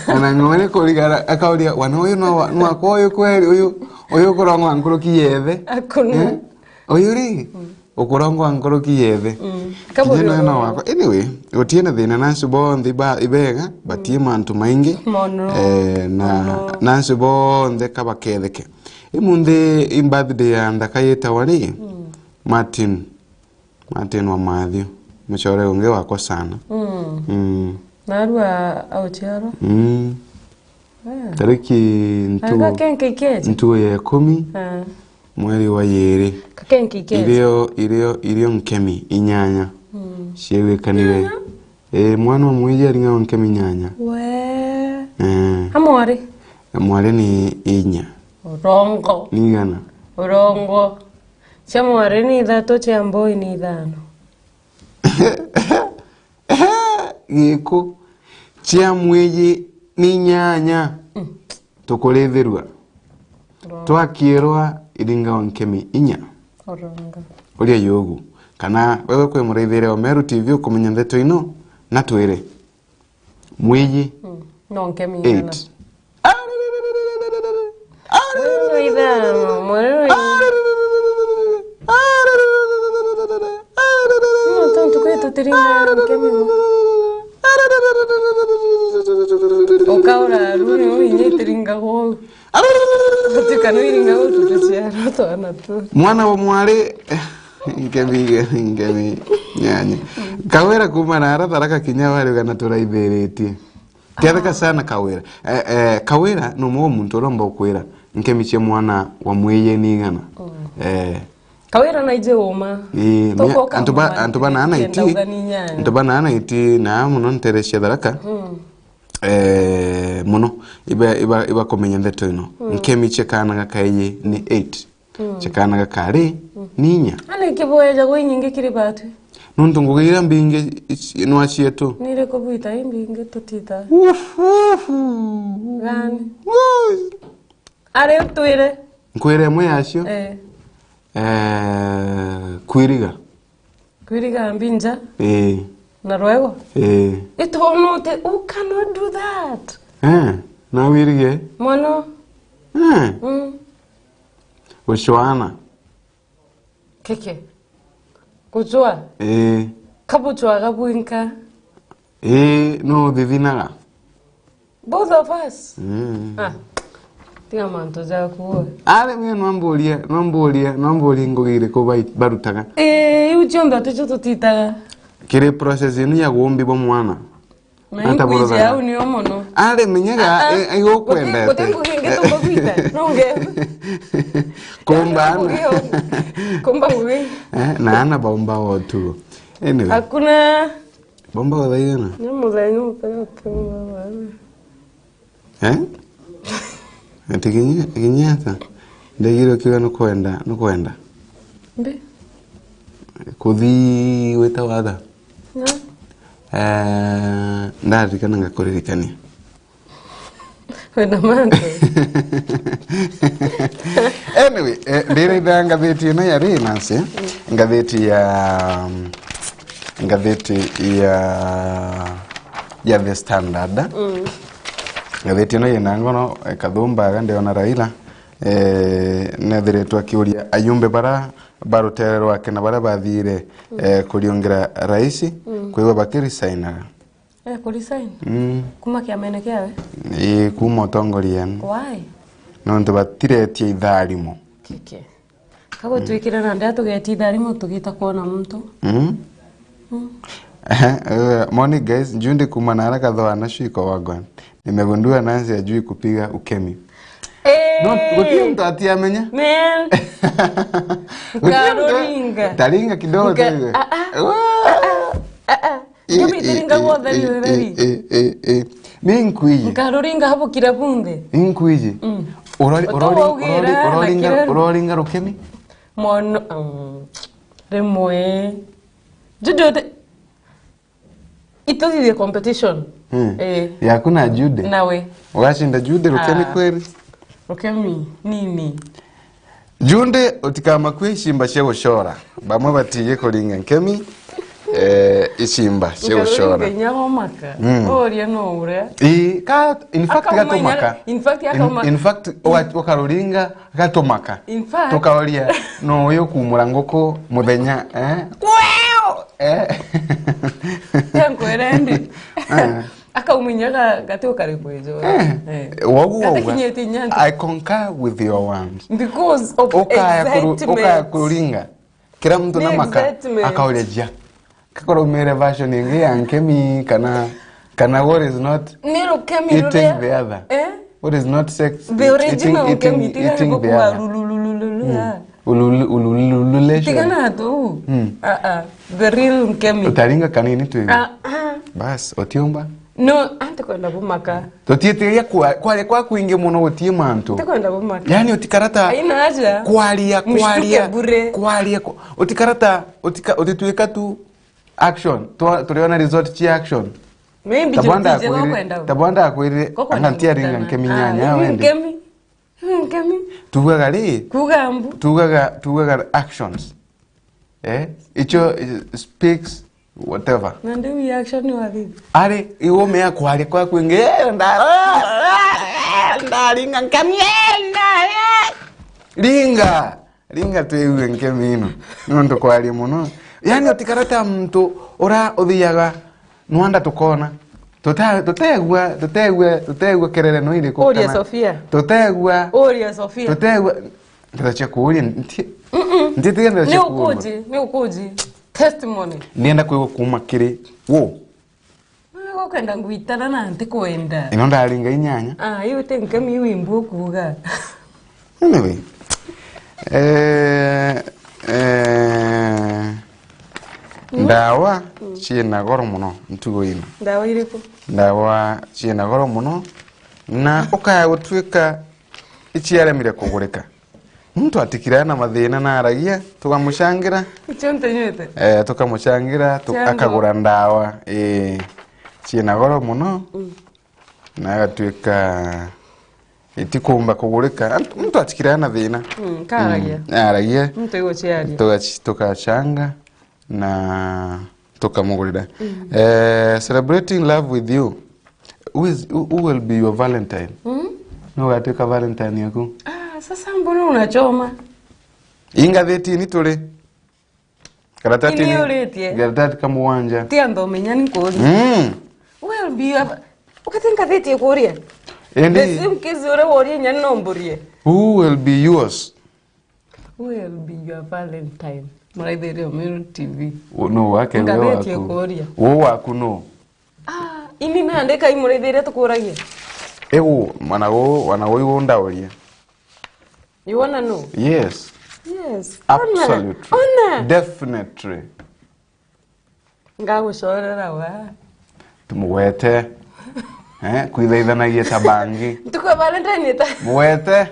Ana ngoma ni kurigara, akauria, "Wana uyu no wa-, no wakwa uyu kweri, uyu, uyu ukurongwa nkuruki yethe?" Akuna. Eh? Uyu ri, ukurongwa nkuruki yethe. Mm. Kinya no no wakwa. Anyway, gutie na thina, nansu bonthe ba, ibega, batie mantu maingi. Mono. Eh, na nansu bonthe kabaketheke. Imunthi i birthday ya nthaka yitawa ri? Mm. Martin. Martin wa Mathiu, mucore ungi wakwa sana. Mm. Mm. Narua auciarwa? Mm. Ah. Tariki ntuo, anga kenke ikeje? Ntuo ya ikumi, ah, mweri wa yeri. Kakenke ikeje? Irio, irio, irio nkemi inyanya. Mm. Ciegwikanire. Inyanya? Eh, mwana wa mwiji aring'agwa nkemi inyanya. We. Eh. Amwari? Amwari ni inya. Urongo. Ni igana. Urongo. Cia mwari ni ithatu, cia mboi ni ithano. Giku. Cia mwiji ni inyanya. Mm. Tukurithirua. Urongo. Twakirwa iring'agwa nkemi inya. Urongo. Uria yugu. Kana wewe kwi muraithire wa Meru T V ukumenya ndeto ino, na twire. Mwiji. Mm. No nkemi igana. Eight. Mwana ithano, mwana ithano. No tontu kwetu tiringa nkemi mo. Ukaura aruni, uinye tiringa gwo. Utika no iringa gwo tutuciara twana tu. Mwana wa mwari. Nkemi, nkemi, nyanya. Kawira kuma na ara Tharaka kinya wari ugana turaithiritie. Ketheka sana Kawira. Eh, eh, Kawira ni umwe wa muntu uria umba ukwira nkemi cia mwana wa mwiji ni igana. Mm. Eh. Kawira na ije uma. Ii, antu ba, antu ba naana iti, antu ba naana iti na muno ntere cia Tharaka. Mm. Eh, muno. Iba, iba, iba kumenya ndeto ino. Mm. Nkemi cia kana gakaiji ni eight. Mm. Cia kana gakari ni inya. Ani kiboeja gwi nyingi kiri batu? Nontu ngugi iria mbingi ici-, nwa cietu. Ni iriku bwita imbingi tutita? Uf, uf. Gani? Ui. Ari utwire. Nkwire imwe yacio? Eh. Eh, kwiriga. Kwiriga mbinja? Eh. Na rwego? Eh. It will not, you cannot do that. Eh, na wirige? Mono. Eh. Mm. Gucwana. Keke. Kucwa? Ii. Kabucwaga bwinka? Ii, no uthithinaga? Both of us? Mm. Ah. Tiga mantu jaku we. Ari mie nwamburia, nwamburia, nwamburia ngugi iriku bai-, barutaga? Ii, iu cionthe ticio tutitaga. Kiri process inu ya guumbi bwa mwana. Na ata inkwiji buruthaga au nio mono. Ari menyaga, ah, ah, e, e, guti, gukwendete. Guti ngugi ingi tukuthitha, nunge. Kumba ngugi ana. Yo. Kumba ngugi. Eh, na ana baumba o tu. Anyway. Hakuna. Baumba o thaa igana? Ni muthenya utagatu baba. Eh? Ati kinya, kinya ata? Ndegire ukiuga nukwenda, nukwenda. Mbi? Kuthi wita watha? Na? Eh, ndaririkana ngakuririkania. Wina mantu. Anyway, eh, ndiritha ngathiti ino ya ri, Nancy, ngathiti ya, ngathiti ya, ya The Standard. Mm. Ngathiti ino yina ngono, eh, Kathumba aga ndiona Raila, eh, nethiritwe akiuria ayumbe bara ba rutere rwake na baria bathire, mm, eh, kuriungira raisi, mm, kwigua bakirisainaga. Eh, kuresign? Mm. Kuma kiamene kiawe? Ii, kuma utongoriene. Why? Nontu batiretie itharimo. Kiki. Kagutwikira na ndia tugetia itharimo tugita kwona muntu. Mm. Mm. Eh, morning guys, Jundi kuma na haraka thoa na shuiko wagwan. Nimegundua Nancy ajui kupiga ukemi. Eh. No, guti muntu atiamenya. Man. Guti muntu. Nkaruringa. Taringa kidogo. Nka-, tu. Ah, ah. Wah. Ah, ah. Ah, ah. Eh, ngemi eh, itiringaga eh, utheri, eh, utheri. Eh, eh, eh. Ni nkwiji. Nkaruringa habukire bunthe. Ni nkwiji. Mm. Urori-, urori-, utowaugire urori-, na uroringa, kireru. Uroringa rukemi? Mono, mm, rimwe. Jude, uti-, ituthithie competition. Hmm. Eh. Yaku na Jude? Nawe. Ugacinda Jude rukemi, ah, kweli? Rukemi nini? Junde, utikamakue icimba cia gucora. Bamwe batiiji kuringa nkemi, Eh, icimba cia ucora. Nkaruringa inya gomaka. Mm. Uria no uria. Ii, ka, in fact, gatumaka. In fact, in fact, uga-, ukaruringa, gatumaka. In fact, tukaoria, no uyu kumura nguku muthenya, eh? Kweo! Eh. Tenkwire ndi. Eh. Akauminya ga-, gati ukari kwijo. Eh. Eh. Wogu wauga. Gati kinyeti nyanti. I concur with your ones. Because of excitement. Ukaya kuru-, ukaya kururinga. Kira muntu na maka, excitement, akauria jia. Kakoromere version ingi ya nkemi kana, kana what is not eating the other. Eh? What is not sex, the original eating, nkemi, eating, tiga eating the other. Lululululu, ah. Ululu-, ululululation. Tiga na tu. Mm. Ah, ah. The real nkemi. Utaringa kanini tu hivi. Ah, ah. Bas, otiumba. No, anti kwenda bumaka. Tutiitiria kwa-, kwaria kwa kwingi muno gutii mantu. Ntikwenda bumaka. Yaani utikarata. Haina haja. Kwaria, mshtuke kwaria, bure. Kwaria, kwa-, utikarata, utika-, utituika tu action. Twa-, turiona result cia action. Maybe tabwanda juu akwiri-, kwenda. Tabwanda akwirire, anga ntiaringa nkemi nyanya, ah, wende. Nkemi. Nkemi. Tugaga ri? Kuga mbu. Tugaga, tugaga actions. Eh? Icho, eh, speaks whatever. Na ndi reaction wa bibi. Ari, iwe umea kwaria kwa kwingi, eh, nda-, ndaringa nkemi, eh, nda-, eh. Ringa, ringa twigue nkemi ino. Nontu kwaria muno. Yaani utikara ta muntu ura uthiaga nwanda tukona. Tuta-, tutegua, tutegua, tutegua kerere no iriku. Uria kana Sofia. Tutegua. Uria Sofia. Tutegua. Ndeto cia kuuria, nti-, mm-mm, ntitige ndeto cia kuuria. Ni ukuji, ni ukuji. Testimony. Ndienda kwigua kuuma kiri wo. Ukwenda ngwitana na ntikwenda. Ino ndaringa inyanya. Ah, iu ti nkemi iu imbu ukuuga. Anyway. Eh, eh, mm, ndawa, mm, ciina goro muno ntugo ino. Ndawa iriku? Ndawa ciina goro muno. Na ukaya gutuika iciaremire kugurika. Muntu atikira na mathina na aragia, tukamucangira. Icio ntinyuite. Eh, tukamucangira, tu-, ciango, akagura ndawa, eh, ciina goro muno, mm, na agatuika itikumba kugurika. Ant-, muntu atikira na thina. Mm, karagia. Mm, aragia. Muntu iguciaria. Tugaci-, tukacanga na tukamugurira. Mm. Eh, celebrating love with you. Who is, who, who will be your Valentine? Mm? No ugatuika Valentine yaku? Ah, sasa mbona unachoma? Ii ngathitini turi. Karatatini. Ini uritie. Karatati ka mugwanja. Ti antho menya ni kuri. Mm. Will be your, ukati ngathiti kuria. Indi the same case uria woria nyani no mburie. Who will be yours? Who will be your Valentine? Muraithiria Meru T V. Wo-, no wake we ngathiti waku. Kuria. Wo waku no? Ah, ini nandika imuraithiria tukuragia. Ewo, mwana wo, mwana wo iwo ndauria. You wanna know? Yes. Yes. Absolutely. Ona. Ona. Definitely. Ngagucorera wa. Tumugwete. Eh, kwithaithanagia ta bangi. Ntuku ya Valentine ta. Mugwete.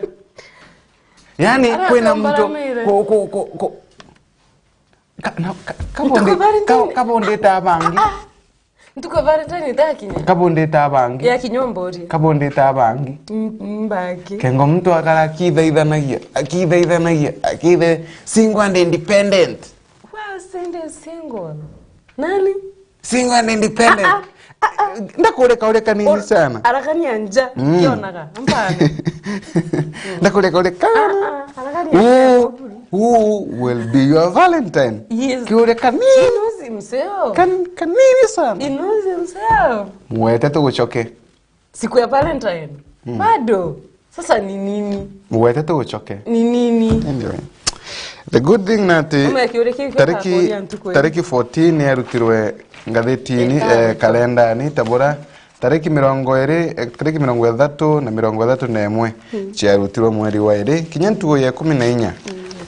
Yaani, ara kwina muntu mbaramire. Ku, ku, ku, ku, ka, na, ka, ntuku ya kabondi, Valentine. Ka, kabondi ta bangi. Ah, ah. Ntuku ya Valentine itakinya? Kabondi ta bangi. Yakinya umburie. Kabondi ta bangi. Mm, mm, bangi. Kengo muntu akara akithaithanagia, akithaithanagia, akithe-, single and independent. Wow, sende single. Nani? Single and independent. Ah, ah, ah, ah. Ndakureka uri kanini sana. Arakania nja, mm, yonaga. Mpana. Ndakureka uri kana. Ah, ah, arakania nja. Who, who will be your Valentine? Yes. Kiuria kanini. He knows himself. Kan-, kanini sana. He knows himself. Mwete tugucoke. Siku ya Valentine. Mm. Bado. Sasa ni nini? Mugwete tugucoke. Ni nini? Anyway. The good thing na ati tariki, tariki fourteen yarutirwe ngathitini, eh, kalendani, tabura tariki mirongo iri, eh, tariki mirongo ithatu na mirongo ithatu na imwe, mm, ciarutirwe mweri wa iri, kinya ntugo ya ikumi na inya,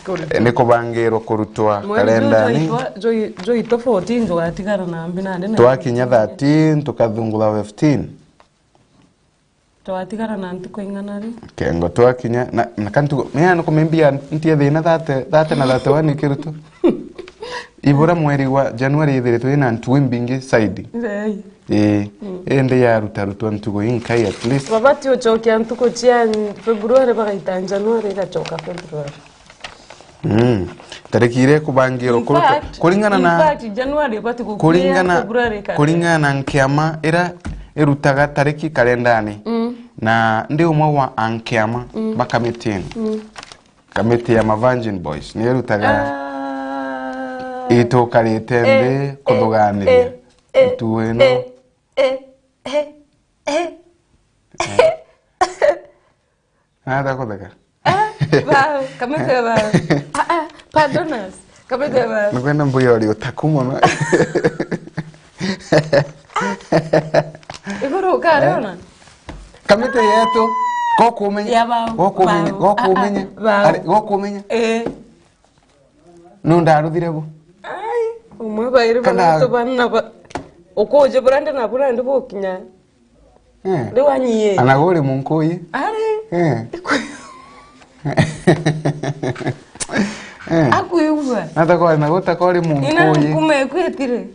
mm, eh, ni kubangirwe kurutwa kalendani. Mweri juu jwaitwa, jwaitwa fourteen, jugatigara na mbi nandi na twakinya thirteen, tukathungutha fifteen. Twatigara na ntuku ing'ana ri? Kengo twakinya, na, na ka ntuku, mea no kumimbia ntie thina thirty, thirty na thirty-one ikirutu. Ibura mweri wa January ithiritwe ina ntuku imbingi saidi. Ii. Mm. Indi yarutarutwa ntuku inkai at least. Babati ucokia ntuku cia February bagaita January igacoka February. Mm. Tariki iria ikubangirwo In kuruta-, fact, kuringana in na, fact, January ibati gukinya kuringana, February ikagera. Kuringana na nkiama ira irutaga tariki karendani. Mm. Na ndi umwe wa ankiama, mm, ba kamiti ino. Mm. Kamiti ya ma Virgin Boys niyo irutaga. Ah. Itukarite nthi, eh, kuthuganiria, eh, eh, ntuo ino. Eh, eh, eh, eh. Nata kutheka. Ah, bao, kamete bao. Ah, ah, pardon us. Kamete bao. Nikwenda mbuya uri utaku mono. Iguru ukariona? Kamete yetu, gokumenya. Ya bao. Gokumenya, bao, gokumenya. Ah, ah, bao. Ari, gokumenya. Eh. Nu ndaruthire bu? Ai, umwe bairi. Kana bana tubana ba-, ukuje burande na burande bukinya. Eh. Riu anyie. Ana guri munkuyi? Ari. Eh. Eh. Akwigua. Nata kwari na guta kwari munkuyi. Ina nkume kwetire.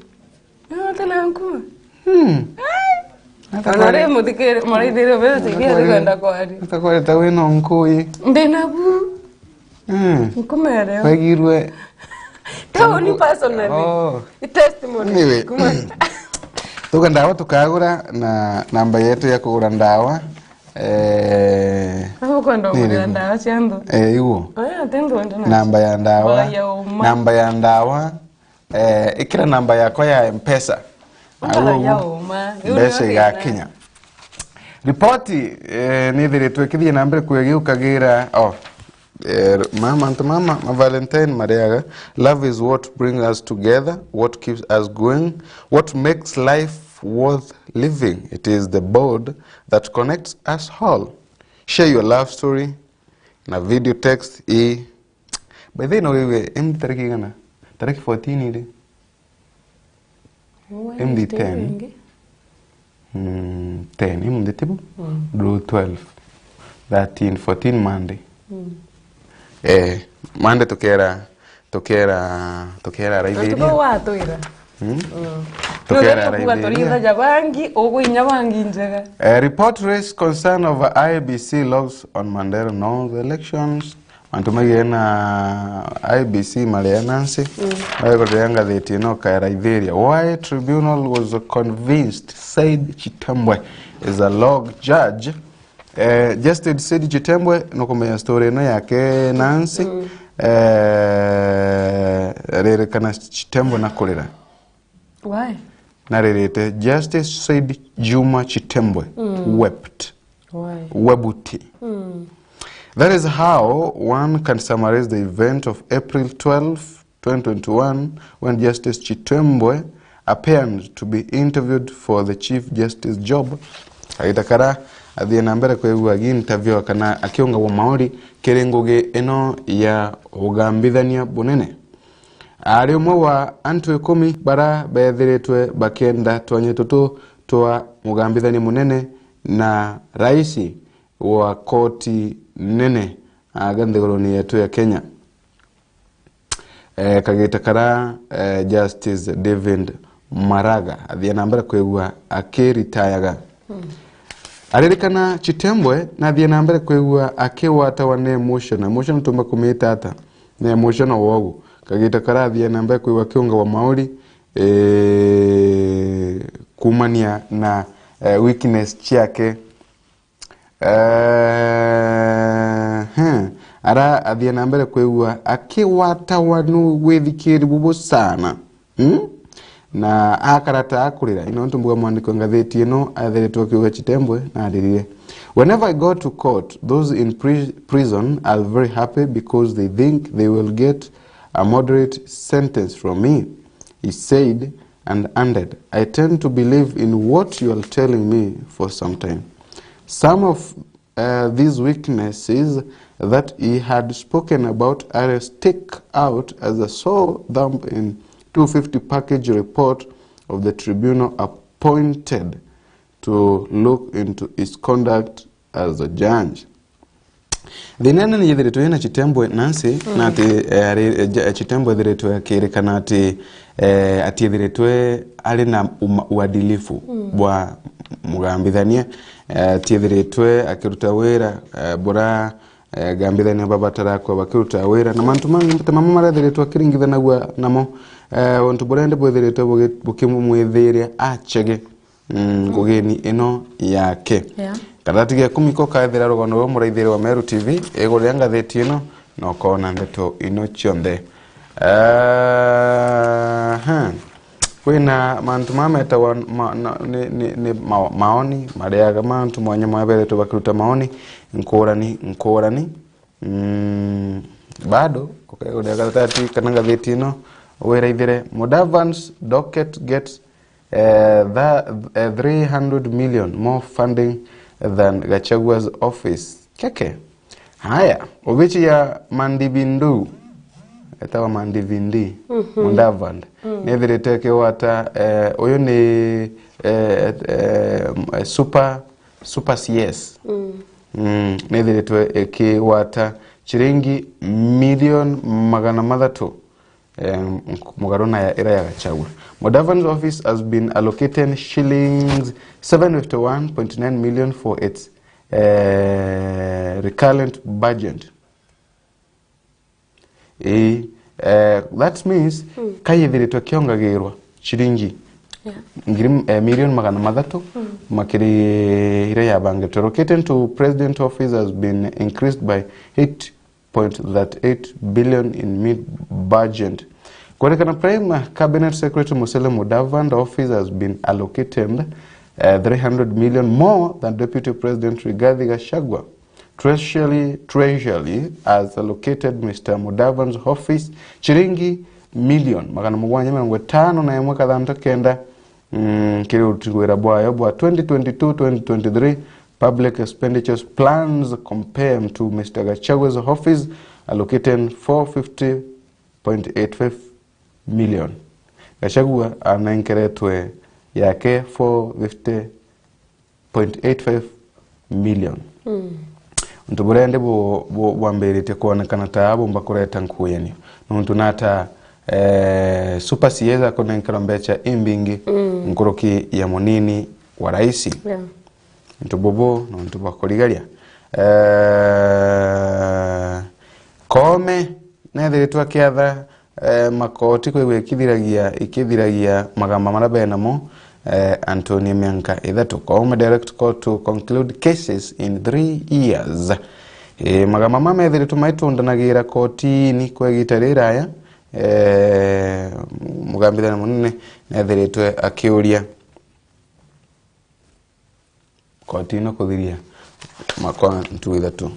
Nata na nkume. Hmm. Ai. Nata ona kwari ri muthikiri, muraithirio bero tigia rikwenda kwari. Nata kwari ta wina nkuyi. Ndina bu. Mm. Nkume ya leo. Waigirwe. Tauni personally. Oh. Ni testimony. Anyway. Kuma. Tuga ndawa tukagura na namba yetu ya kugura ndawa. Eh, ukwenda kugura ndawa cia nthu? Eh, iguo. Oya, ti nthu ende na. Namba ya ndawa. Oya, uma. Namba ya ndawa. Eh, ikira namba yakwa ya Mpesa. Umbara ya uma. Mbeca igakinya. Ripoti, eh, nithiritwe ikithii na mbere kwegiukagira, oh, eh, ma-, mantu mama, ma Valentine mariaga, "Love is what brings us together, what keeps us going, what makes life worth living. It is the bond that connects us all. Share your love story na video text i." By the way, no wiwe M D tariki igana? Tariki fourteen ri? Wednesday M D ten. Ringi? Mm, ten. Imunthi tibu? Mm. Ru twelve, thirteen, fourteen Monday. Mm. Eh, Monday tukera, tukera, tukera Raithiria. Tuko watwira. Hmm? Mm. Tukera Raithiria. Turithaja bangi, uguinya bangi njega. Eh, report raised concern over I E B C logs on Mandera North elections. Antu maigire na I E B C maria Nancy, mm, baigurira ngathiti ino kaera ithiria. Why tribunal was convinced, said Chitembwe is a log judge. Eh, Justice said Chitembwe, nukumenya story ino yake Nancy. Mm. Eh, ririkana Chitembwe na kurira. Why? Naririte, Justice said Juma Chitembwe, mm, wept. Why? Webuti. Mm. That is how one can summarize the event of April twelve, twenty twenty-one, when Justice Chitembwe appeared to be interviewed for the Chief Justice job. Agita kara athie na mbere kwigua agi interview kana akiungagwa mauri kiri ngugi ino ya ugambithania bunene. Aari umwe wa antu ikumi bara beethiritwe bakienda twanya tutu twa mugambithania munene na raisi wa koti nene aga nthiguruni yetu ya Kenya. Eh, kagita kara, eh, Justice David Maraga athie na mbere kwigua akiritayaga. Hmm. Aririkana Chitembwe na athie na mbere kwigua akiwatawa ni emotion. Emotion tumba kumita ata? Ni emotion wogu. Kagita kara athie na mbere kwigua akiungawa mauri, eh, kumania na, eh, weakness ciake. Eh, hmm. Ara athie na mbere kwigua akiwatawa ni withikiri bubu sana. Hmm? Na akara ta akurira. Ino ntu mbuga mwandiki wa ngathiti ino atheretwe akiuga Chitembwe na aririre. Whenever I go to court, those in pri-, prison are very happy because they think they will get a moderate sentence from me, he said and ended, I tend to believe in what you are telling me for some time. Some of, uh, these weaknesses that he had spoken about are stick out as a sore thumb in two fifty package report of the tribunal appointed to look into his conduct as a judge. Thina nene yithiritwe ina Chitembwe Nancy, mm, na ati, eh, ari, eh, ja-, Chitembwe ethiritwe akirikana ati, eh, atiethiritwe ari na uma-, uadilifu, mm, bwa mugambithania, eh, atiethiritwe akiruta wira, eh, bura eh, gambithania babatara kwa bakiruta wira, na mantu mangi mbuta mamo marethiritwe akiringithanagua namo, eh, untu buria ndi bwithiritwe bugi-, bukimwithiria achege, mm, ngugini ino yake. Yeah. Kathati ga ikumi ko kaethira rugono rwa muraithiri wa Meru T V, iguru ria ngathiti ino, na ukoona ndeto ino cionthe. Aha. Kwina mantu maria metagwa ma-, na-, ni, ni, ni ma-, maoni, mariaga mantu mwanya mwanya beretwe bakiruta maoni nkurani, nkurani. Mm, bado, ukegurira gathati kana ngathiti ino, wiraithire, Mudavad's docket gets, eh, tha-, eh, three hundred million more funding than Gachagua's office. Keke. Haya, obici ya Mandivindu, etawa Mandivindi, Mudavadi, nethirite ikigwata, eh, uyu ni, eh, eh, super, super C S. Mm, nithiritwe ikigwata ciringi milioni magana mathatu, eh, mugaru na ya, ira ya Gachagua. Mudavadi's office has been allocated shillings seven fifty-one point nine million for its, eh, recurrent budget. Ii, eh, that means, kayithiritwe kiongagirwa ciringi ngiri, eh, milioni magana mathatu makiri iria yabangitwe. Allocated to president office has been increased by eight point thirty-eight billion in mid budget. Kwerekana Prime Cabinet Secretary Musalia Mudavadi office has been allocated, eh, three hundred million more than Deputy President Rigathi Gachagua. Treasury, Treasury has allocated Mister Mudavadi's office ciringi milioni magana mugwanja mirongo itano na imwe kathantatu kenda, mm, kiri uruti wira bwayo bwa twenty twenty-two twenty twenty-three public expenditures plans compared to Mister Gachagua's office allocating four fifty point eight five million. Gachagua anenkeretwe yake four fifty point eight five million. Mm. Untu buria ndi bu-, bu-, bwambiritie kwonekana ta bumba kureta nkuyanio. Nuntu nata, eh, Super C S akunenkerwa mbecha imbingi, mm, nkuruki ya munini wa raisi. Yeah. Untu bubu ni untu bwa kurigaria. Eh, Koome nethiritwe akiatha, eh, makoti kwigua ikithiragia, ikithiragia magamba maria benamo, eh, antu ni mianka ithatu. Koome direct court to conclude cases in three years. Eh, magamba mama methiritwe maitundanagira kotini kwa igita riraya. Eh, mugambithania munene nethiritwe akiuria koti ino kuthiria makwa ntuku ithatu.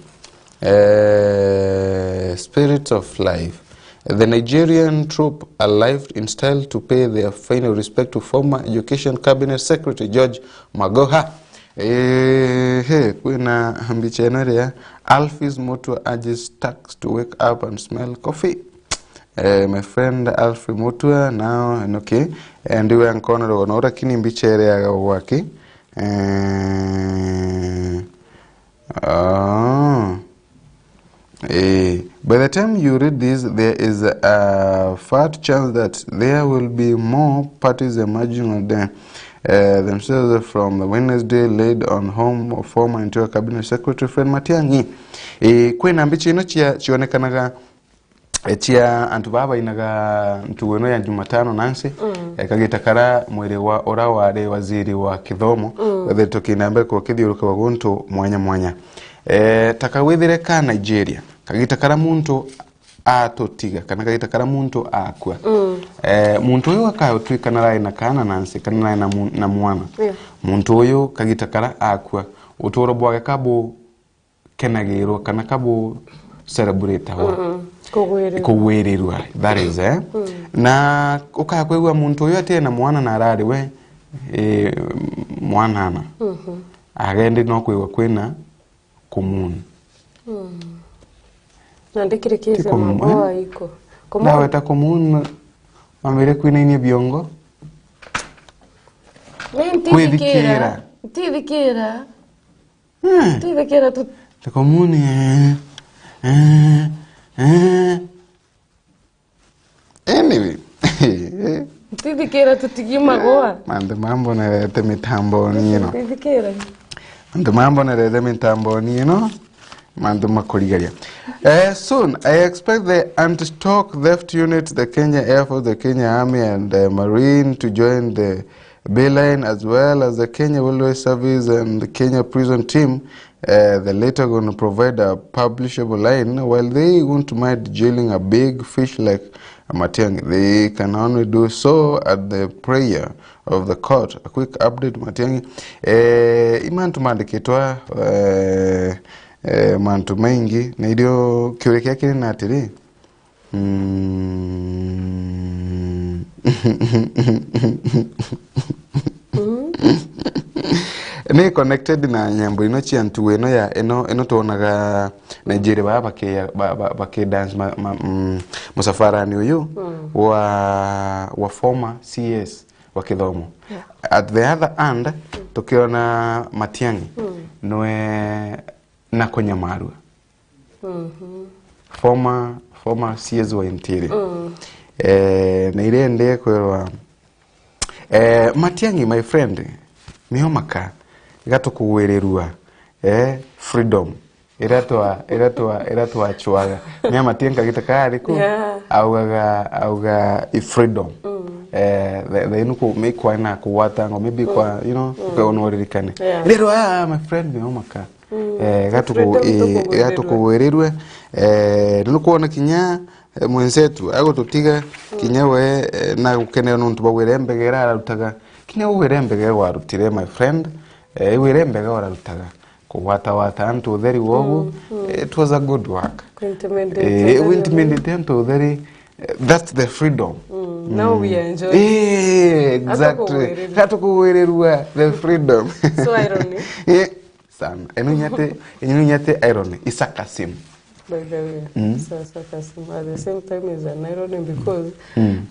Eh, Spirit of Life. The Nigerian troupe arrived in style to pay their final respect to former Education Cabinet Secretary George Magoha. Eh, he, kwina mbicha ino iria Alphys Mutua urges Turks to wake up and smell coffee. Eh, my friend Alfred Mutua, now, okay. Eh, ndiwe nkonerwa no, lakini mbicha iria ya gwaki. Eh, ah. Eh, by the time you read this, there is a fat chance that there will be more parties emerging on them, eh, themselves from the Wednesday laid on home of former Interior Cabinet Secretary Fred Matiang'i. Eh, kwina mbicha ino cia, cionekanaga eh, cia antu baa bainaga ntugu ino ya Jumatano nansi, mm, eh, kagita kara mwiri wa ura wari waziri wa kithomo, mm, wethiritwe kina mbere kwa kithiuruka wa guntu mwanya mwanya. Eh, ta kawithire ka Nigeria, kagita kara muntu atutiga, kana kagita kara muntu akua. Mm. Eh, muntu uyu akatwika narari na kana nansi, kana narari na mu-, na mwana. Yeah. Muntu uyu kagita kara akua, uturo bwake kabu kenagirwa kana kabu celebrate-agwa. Mm-mm. Kugwirirwa. Kugwirirwa, that is, eh? Mm. Na ukakwigua muntu uyu ati na mwana na arari we, eh, mwanana. Mhm. Agendi no kwigua kwina kumuni. Mm. Na ndikirikitie. Ti kumuni, mambo eh? Aiko. Kumuni. Ndaweta kumuni, wambire kwinainia biongo. Ni ntithikira. Kwithikira. Ntithikira. Eh. Twithikira tu. Tukomuni, eh, eh, eh. Anyway. Twithikira tutigimagwa. Mantu mambonerete mitamboni ino. Twithikira. Mantu mambonerete mitamboni ino. Mantu makurigaria. Eh, soon, I expect the anti-stock theft unit, the Kenya Air Force, the Kenya Army, and, uh, Marine to join the Beeline, as well as the Kenya Wildlife Service and the Kenya Prison Team. Uh, the latter gonna provide a publishable line, while they won't mind jailing a big fish like a Matiang'i. They can only do so at the prayer of the court. A quick update, Matiang'i. Eh, i mantu mandikitwa, eh, eh, mantu maingi, na irio kiuria kia kiri na atiri, mm, ni connected na nyambo ino cia ntugu ino ya, ino, ino twonaga Nigeria baa baki-, ba-, ba-, baki dance ma-, ma-, mm, musafarani uyu wa, wa former C S wa kithomo. Yeah. At the other hand, tukiona Matiang'i nwe na kunyamarua. Former, former C S wa interior. Eh, na iria ndi kwirwa, eh, Matiang'i, my friend, mio maka, gatukugwirirua, eh, freedom. Ira twa, ira twa, ira twachwaga. Ni Matiang'i kagita kari ku? Yeah. Augaga, auga i freedom. Eh, the, the inu ku, mi kwa na kuwata ngo, maybe kwa, you know, kwa unoririkane. Yeah. Rero, ah, my friend, mio maka. Eh, gatuku-, freedom eh, tukugwirirue. Gatukugwirirue. Eh, ni nukwona kinya, eh, mwenzetu agututiga, kinya we, eh, na gukenera nontu bwa wira mbegera ararutaga. Kinya we wira mbegera warutire, my friend, eh, wira mbegera warutaga. Kugwatawata antu utheri wogu, eh, it was a good work. Kuintimidate. Eh, antu utheri. Intimidate antu utheri, eh, that's the freedom. Mm, now we are enjoying. Eh, exactly. Gatukugwirirua. Gatukugwirirua, the freedom. So irony. Eh, sana. Eno nyate, eno nyate irony, is sarcasm. By the way, it's a sarcasm. At the same time, is an irony because,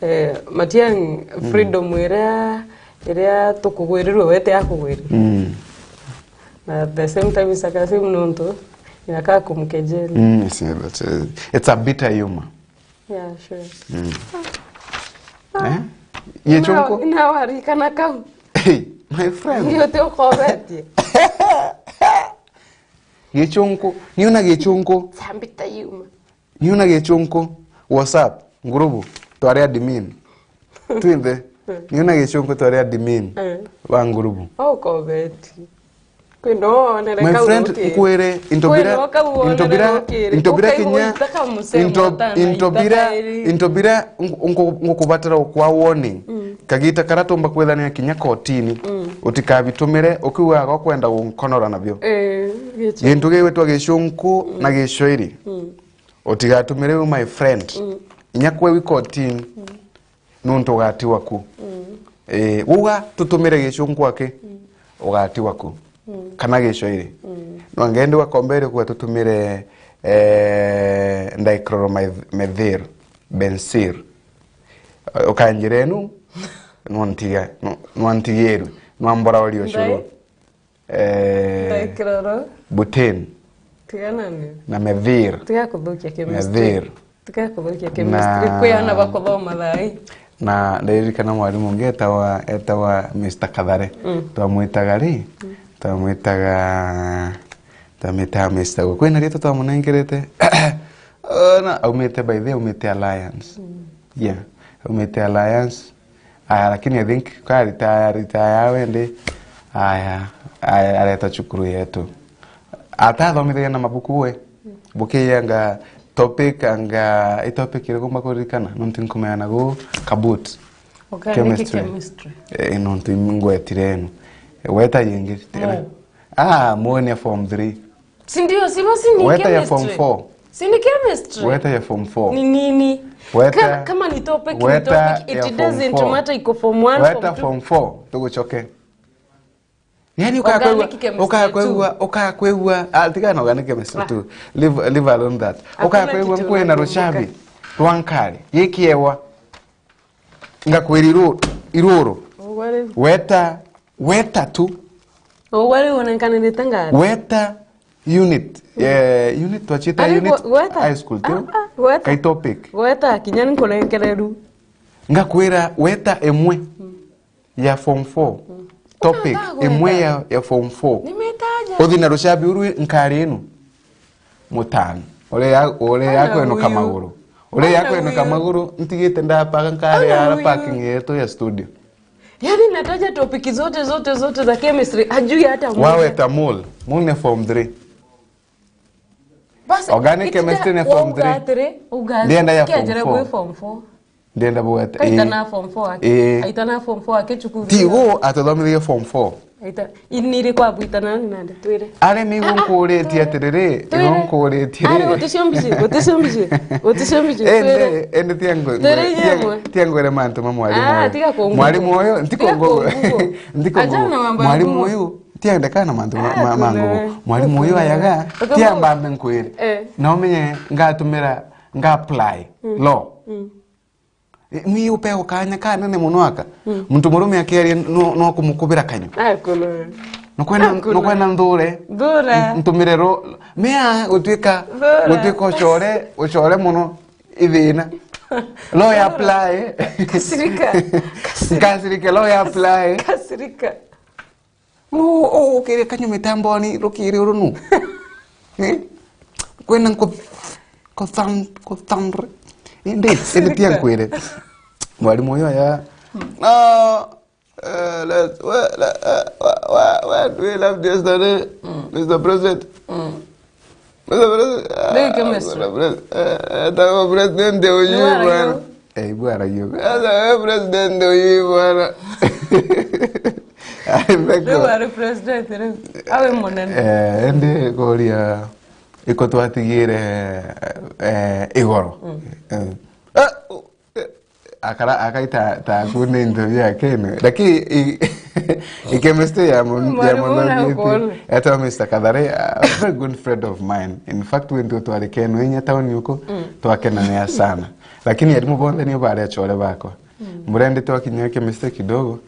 eh, Matiang'i, freedom iria, iria tukugwirirwe, wete akugwirirwe. Na at the same time, is sarcasm nontu, inaka kumkejeli. Mm, it's, it's a, it's a bitter humor. Yeah, sure. Eh? Gichunku? Ina-, inawarikana kau. Hey, my friend. Ni uti ukobetie. Gichunku, niuna Gichunku. Sambita yuma. Niuna Gichunku. WhatsApp, ngurubu, twari admin. Twinthe. Niuna Gichunku twari admin. Eh. Wa ngurubu. Ukobetie. Kwenda wonere. My friend, nkwire, into bira, into bira, into bira kinya, into, into bira, into bira ngu-, ngu-, ngukubatara gukwa warning. Kagita kara tumba kwithania kinya kotini, utikabitumire ukiugaga ukwenda gunkonora nabio. Eh, Gichunku. Gintu gigwitwa Gichunku na Gicwairi. Utigatumire u, my friend. Inya kwe wi kotini. Nontu ugatigwa ku. Eh, uga tutumire Gichunku aki, ugatigwa ku. Kana Gicwairi. No ngendi wa kombe iri kuga tutumire, eh, dichloromethane, benzene. Eh, ukanjira enu, nwantiga, nwa-, nwantigirwe, nwambora ori ucuru. Eh, Ndai kiroro. Butane. Tigana ni. Na methane. Tiga kuthukia chemistry. Methane. Tiga kuthukia chemistry. Na kwi ana bakuthoma thaa ii. Na ndaririkana mwarimu ungi etawa, etawa Mister Kathare. Twamwitaga ri? Twamwitaga, twamwitaga Mister Go. Kwina riitwa twamunengerete. Ona aumite by the way, aumite Alliance. Yeah, aumite Alliance. Aya, lakini I think ka retire, retire wende. Aya, aya, areta cukuru yetu. Atathomithagia na mabuku we. Bukianga topic, anga i topic iriku mbakuririkana? Nontu nkumeana gu kabut. Organic chemistry. Chemistry. Eh, nontu ngwetire enu. Weta yingi. Mo. Ah, mo ni form three. Si ndio, si basi ni chemistry. Weta ya form four. Si ni chemistry? Weta ya form four. Ni nini? Weta, ka-, kama ni topic, ni weta topic, it doesn't matter, iko form one, weta form two. Form four, tugucoke. Yani ukakwigua, organic chemistry ukakwigua, tu. Ukakwigua, ah, tiga na organic chemistry tu. Leave, leave alone that. Hakuna kitu unakumbuka. Ukakwigua nkwina rucabi rwa nkari, gikiewa. Ngakwira iru-, iruru. Ugwari. Weta, weta tu. Ugwari unenkanirite ngari. Weta unit. Eh, unit twachita. Ari unit gwe-, gweta. High school tu. Ah, ah, gweta. Kai topic. Gweta kinya nkurenkereru. Ngakwira weta imwe ya form four. Topic imwe ya, ya form four. Nimetaja. Uthi na rucabi uru nkari inu. Mutano. Uria ya-, uria Ana yakwenuka huyu. Maguru. Uria Ana yakwenuka huyu. Maguru, ntigite ndapaka nkari Ana ara huyu. Parking yetu ya studio. Yaani nataja topic zote, zote, zote za chemistry, ajui hata moja. Wawe ta mole. Mole ni form three. Basi, Organic chemistry ni form three. Ndienda ya form four. Ndienda bwete. Kaitana form four aki. Ii. Aitana form four aki cukuru. Tigo atuthomithirie form four. Aita, iniri kwa bwitana ni nande twire. Ari nigo nkuritie atiriri, nigo nkuritie. Ari guticio mbici, guticio mbici, guticio mbici. Ende, ende tiango. Twire inyemwe. Tiangwire mantu ma mwarimu. Ah, tiga kungu. Mwarimu uyu, ntikungu. Tiga kungu. Ntikungu. Ajana wamba Mwarimu uyu, tiendekana mantu ma, ma, ma ngugu. Mwarimu uyu ayaga, tiamba ambe nkwire. Eh. Na umenye ngatumira, nga apply law. Mm. Ni upe ukanya kanene muno aka. Mm. Muntu murume akiaria no, no kumukubira kanyu. Akulu. Nukwenda, nukwenda nthure. Nthure. Ntumire ro. Mea gutuika, gutuika ucore, ucore muno ithina. Lawyer apply. Kasirika. Kasirika. Kasirika, lawyer apply. Kasirika. Uu, uu, ukiri kanyu mitamboni rukiri uru nu? Eh? Kwina nku-, kutham-, kuthambra. Indi, indi tia nkwire. Mwarimu uyu aya. No. Eh, let's, where, le-, eh, where, where, where do we left yesterday, Mister President? Mister President, ah, Mister President, eh, eh, tawa president uyu bwana. Eh, bwana yu. Sasa wewe president uyu bwana. Ai, mbeko. Riu ari president riu. Awe munene. Eh, indi kuria iko twatigire, eh, igoro. Eh. Ah, akara, akaita ta aku ni into biake ino. Lakini i, i chemistry ya mun-, ya Mwarimu muno na giti. Ukona. Etwa Mister Kathare, a very good friend of mine. In fact, we ndio twari keno inya town yuko, twakenanira sana. Lakini arimu bonthe nio bari achore bakwa. Murende twakinyia chemistry kidogo.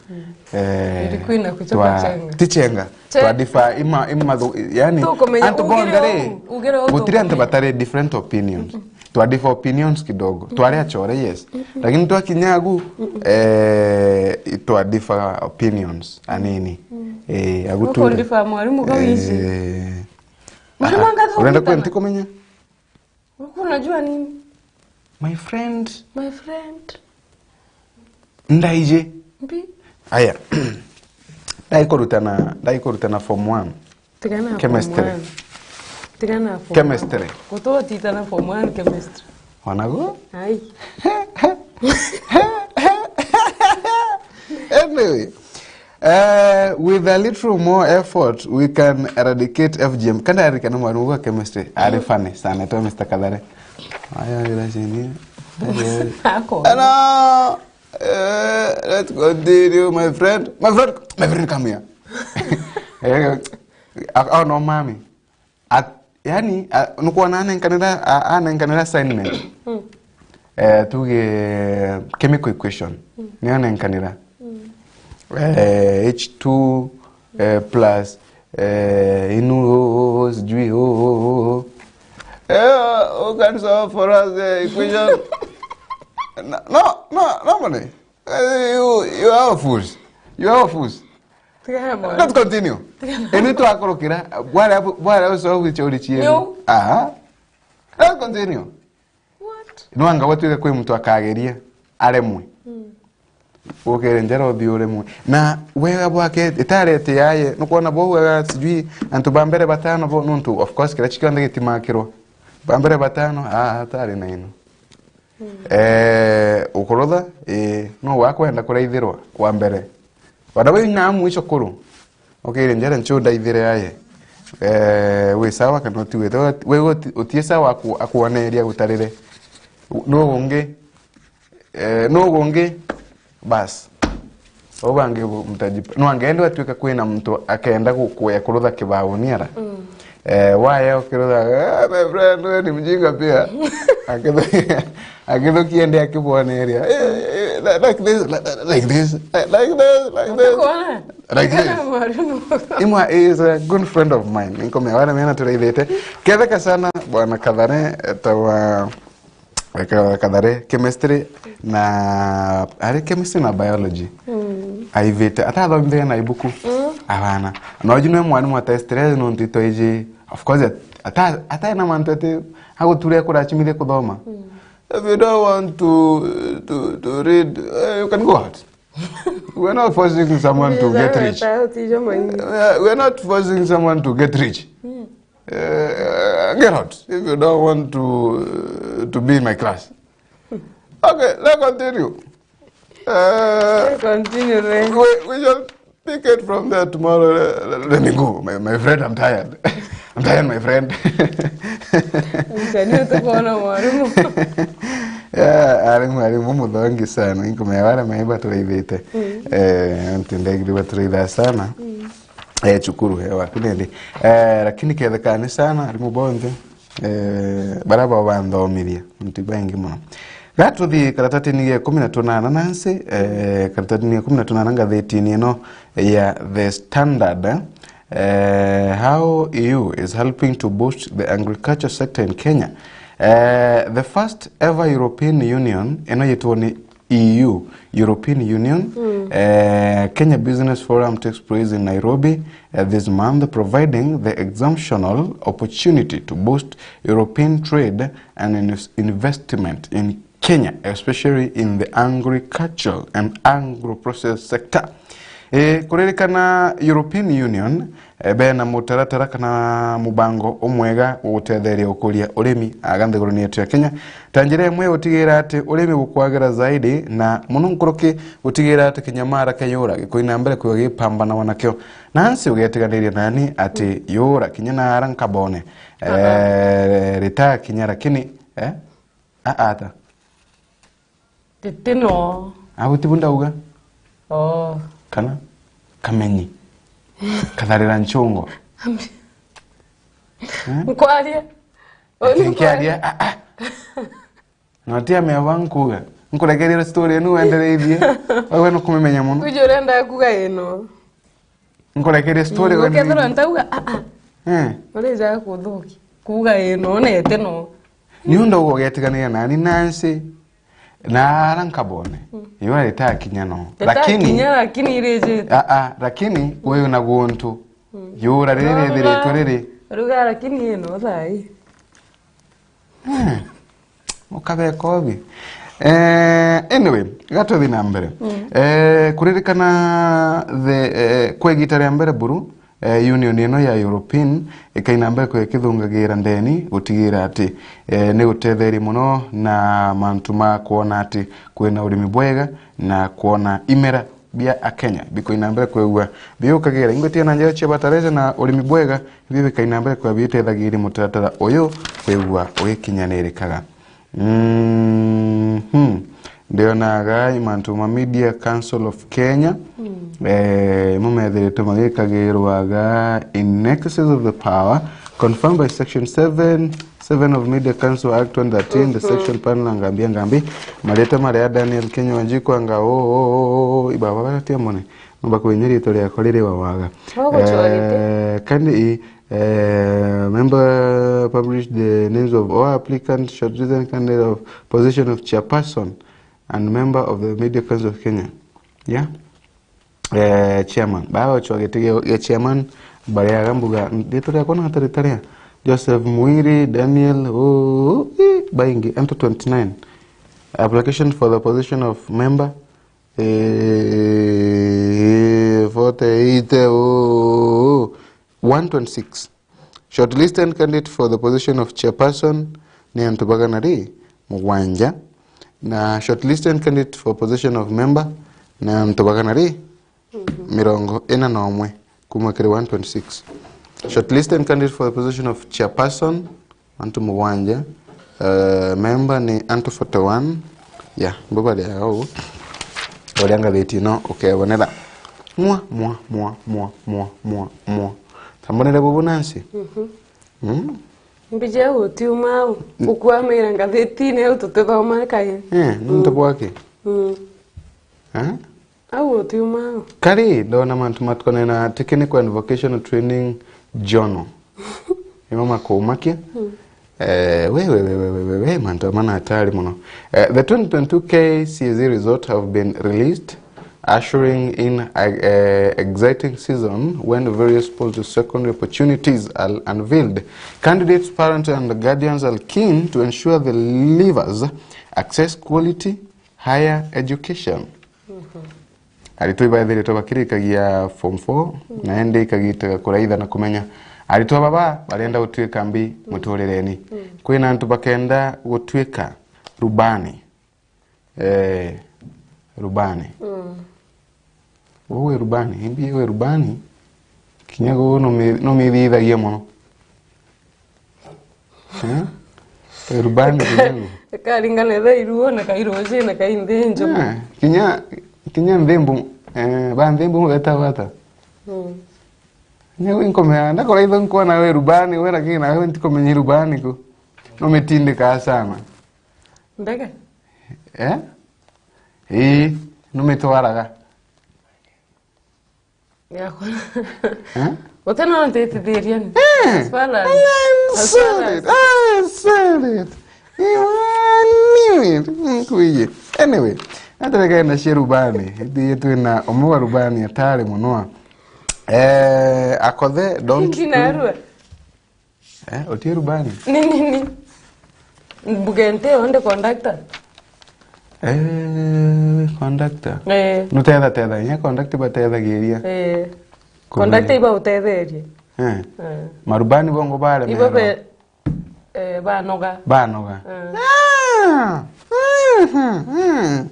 Eh, ilikuwa inakuchapa twa-, chenga. Tichenga. Twa differ ima, ima thu-, yani, tukumenya antu bonthe ri, gutiri antu batari different opinions. Twa differ opinions kidogo. Twari achore, yes. Lakini twakinya agu, eh, twa differ opinions anini. Eh, agu tu. Uko differ mwarimu kawici. Eh, mwarimu aha, angathomithana. Urenda kwenda kumenya? Ulikuwa unajua nini? My friend. My friend. Ndaije. Mbi. Aya. Ndai kurutana, ndai kurutana form one. Tigana form one. Chemistry. Tigana form one. Chemistry. Gutotitana form one chemistry. Wanago? Ai. Anyway, eh, with a little more effort, we can eradicate F G M. Kana arikana mwarimu wa chemistry, ari funny sana, to Mister Kathare. Aya, ira chini. Ako. Hello. Eh, let's continue, my friend. My friend, my friend, come here. Eh, oh, no, mami. At, yani, a, nukwona anenkanira, a, anenkanira assignment. Eh, tuge chemical equation. Ni anenkanira. Eh, H two, eh, plus, eh, inu, o, o, o, sijui, o, o, o, o. Eh, who can solve for us the equation? No, no, no, nobody. Eh, you, you are all fools. You are all fools. Tigana mwana. Let's continue. Tigana. Eni twakorokera, bwara, bwara uso wicho uri chienu. Yo. Aha. Let's continue. What? No anga watuike kwi muntu akageria, aremwe. Ukere njara uthi uremwe. Na wega bwake, itarete yaye, nukwona bo wega sijui, antu ba mbere batano bo, nuntu, of course, kira chikio nde gitimakirwa. Ba mbere batano, ah, atari na ino. Eh, ukurutha, eh, no wakwenda kuraithirwa wa mbere. Wana bau ina mwisho kuru. Ukire njara nchu ndaithire aye. Eh, wi sawa kana utiwite? We uti-, utie sawa aku-, akuoneria gutarire. No ungi, eh, no ungi, bas. Au bangi bu-, mtajipa. No angeenda atuika kwina muntu akenda gu-, kuya kurutha kibauni ara. Eh, waya ukirutha, "Eh, my friend, we ni mjinga pia." Akithu-, akithukia ndi akibwoneria. Eh, eh, li-, like this, li-, li-, like this, li-, like this, like this. Utakona? Like this. Mwalimu. Imwa is a good friend of mine. Ninkomea wale mena turaithite. Ketheka sana, Bwana Kathare, eh, tawa Eka Kathare, chemistry na, ari chemistry na biology. Aivite, atathomithia na ibuku. Abana. No ju nwe mwarimu atestere nuntu itwaiji, of course, at-, Ata-, ataena mantu ati aguture kuracimithia kuthoma. If you don't want to, to, to read, eh, you can go out. We're not forcing someone to get rich. We are, we're not forcing someone to get rich. Uh, get out if you don't want to, uh, to be in my class. Okay, let's continue. Uh, continue then. We, we shall pick it from there tomorrow. Let, let me go, my, my friend. I'm tired. I'm tired, my friend. Mchani utukuona mwalimu. Yeah, arimu, arimu muthongi sana. Inkumenya wale maiba turaithite. Eh, antu ndegiri baturaitha sana. Eh, cukuru, eh, waku nindi. Eh, lakini kethekani sana, arimu bonthe, eh, bara bao banthomithia, antu baingi muno. Gatuthi karatatini gia ikumi na tunana nansi, eh, karatatini gia ikumi na tunana ngathitini ino ya The Standard, eh, how E U is helping to boost the agriculture sector in Kenya. Eh, the first ever European Union, ino yitwa ni E U, European Union, eh, Kenya Business Forum takes place in Nairobi, eh, this month, providing the exceptional opportunity to boost European trade and in-, investment in Kenya, especially in the agricultural and agro-process sector. Eh, kuririkana European Union, eh, bena mutaratara kana mubango umwega wa gutetheria gukuria urimi aga nthiguruni yetu ya Kenya, ta njira imwe ya gutigira ati urimi bukwagira zaidi, na muno nkuruki gutigira ati kinyamara kia yura gikui na mbere kwigwa gipambanawa nakio. Nansi ugetiganiria nani ati yura kinya na ara nkabone, eh, ritakinya, lakini, eh, a-, ata? Titino. Au tibu ndauga? Oh. Kana kamenyi. Katharira nchungo. Eh? Nkwaria. Ati nkiaria, ah, ah. Na ti amea ba nkuga. Nkurekeria story enu wendereithie. Wewe nukumimenya muno. Kuja urenda kuga ino. Nkurekeria story wendereithie. Ukethirwa ntauga, ah, ah. Eh. Urija kuthuki. Kuga ino, nete no. Ni undu ugetiganira nani nansi. Na ara nkabone. Yura ritakinya no. Lakini, lakini irijite. Ah, ah, lakini wewe na guntu. Yura riri rithiritwe riri. Ruga lakini ino thai. Eh, ukabeka obi. Eh, anyway, gatuthi na mbere. Eh, kuririkana the, eh, kwa igita ria mbere buru, eh, Union ino ya European ikaina mbere kwa ikithungagira ndeni gutigira ati, eh, ni gutetheria muno na mantu ma kwona ati kwina urimi bwega na kwona imera bia Akenya bikoina mbere kwigua biukagira ingwetia na njira cia bataraica na urimi bwega, ibio bikaina mbere kwa bitethagiria mutaratara uyu kwigua ugikinyanirikaga. Mhm. Ndionaga mantu ma Media Council of Kenya, eh, mumethiritwe magikagirwaga in excess of the power confirmed by section seven, seven of Media Council Act twenty thirteen, the section panel ngambi ngambi, marita maria Daniel Kenya Wanjiku anga, o, o, o, o, ibaba baratia mone, nomba kumenya ritwa riakwa riri wawaga. Wagucwarite. Eh, kandi, eh, member published the names of all applicants, shortlisted candidate of position of chairperson and member of the Media Council of Kenya. Yeah. Eh, chairman. Baochwa giti gia, gia chairman, bariaga mbuga, ritwa riakwa na ritwa ria Joseph Mwiri, Daniel, oh, eh, baingi, antu twenty-nine. Application for the position of member, eh, forty-eight, oh, one twenty-six. Shortlisted candidate for the position of chairperson ni antu bagana ri mugwanja, na shortlisted candidate for position of member ni antu bagana ri mirongo ina na umwe kuma kiri one twenty-six. Shortlisted candidate for the position of chairperson, antu mugwanja, eh, member ni antu forty-one. Ya, mbo bari au. Uria ngathiti ino ukebonera. Mwa, mwa, mwa, mwa, mwa, mwa, mwa. Tambonere bubu nansi. Mhm. Mm. Mbija utiuma au. Ukwamira ngathitine au tutithoma kaye. Eh, nuntu bwaki? Mm. Eh? Au utiuma au. Kari, ndona mantu matukonena Technical and Vocational Training Journal. Imo makumakia. Mm. Eh, we, we, we, mantu amana hatari muno. Eh, the twenty twenty-two K C S E results have been released. ushering in a, a exciting season when various post-secondary opportunities are unveiled. Candidates, parents, and guardians are keen to ensure the leavers access quality higher education. Aritwa ibaethiritwe bakirikagia form four, na indi ikagitaga kuraitha na kumenya aritwa baba barenda gutuika mbi muturireni. Kwina antu bakenda gutuika rubani. Eh, rubani. Mm. Wewe rubani, imbi we rubani. Kinya gugu numi-, numithithagia muno. Eh? We rubani kinya gu. Karingana thaa iruo na kairuji na kainthinjo. Eh, kinya, kinya nthimbu, eh, ba nthimbu mugeta bata. Mm. Kinya gu nkomea, ndakora itho nkona we rubani, we lakini nawe ntikumenya rubani ku. Numitindika sana. Ndege? Eh? Ii, numitwaraga. Yakwa. Eh? Uti no ntitithiria ni? Eh, as far as, I as far said as it. I said it. You knew it. Nkwiye. Anyway, atarekae na cia rubani. Ithiĩ twina umwe wa rubani atari muno. Eh, akothe, don't. Ndinarua. Eh, uti rubani? Ni, ni, ni. Mbuge nti yo ndi conductor. Eh, conductor. Eh. Nutetha tetha, inya conductor batethagiria. Eh. Kumenya. Conductor iba utetherie. Eh. Eh. Marubani bongo bare ibo mero. Be, eh, banoga. Banoga. Eh. Ah! Mhm, mhm.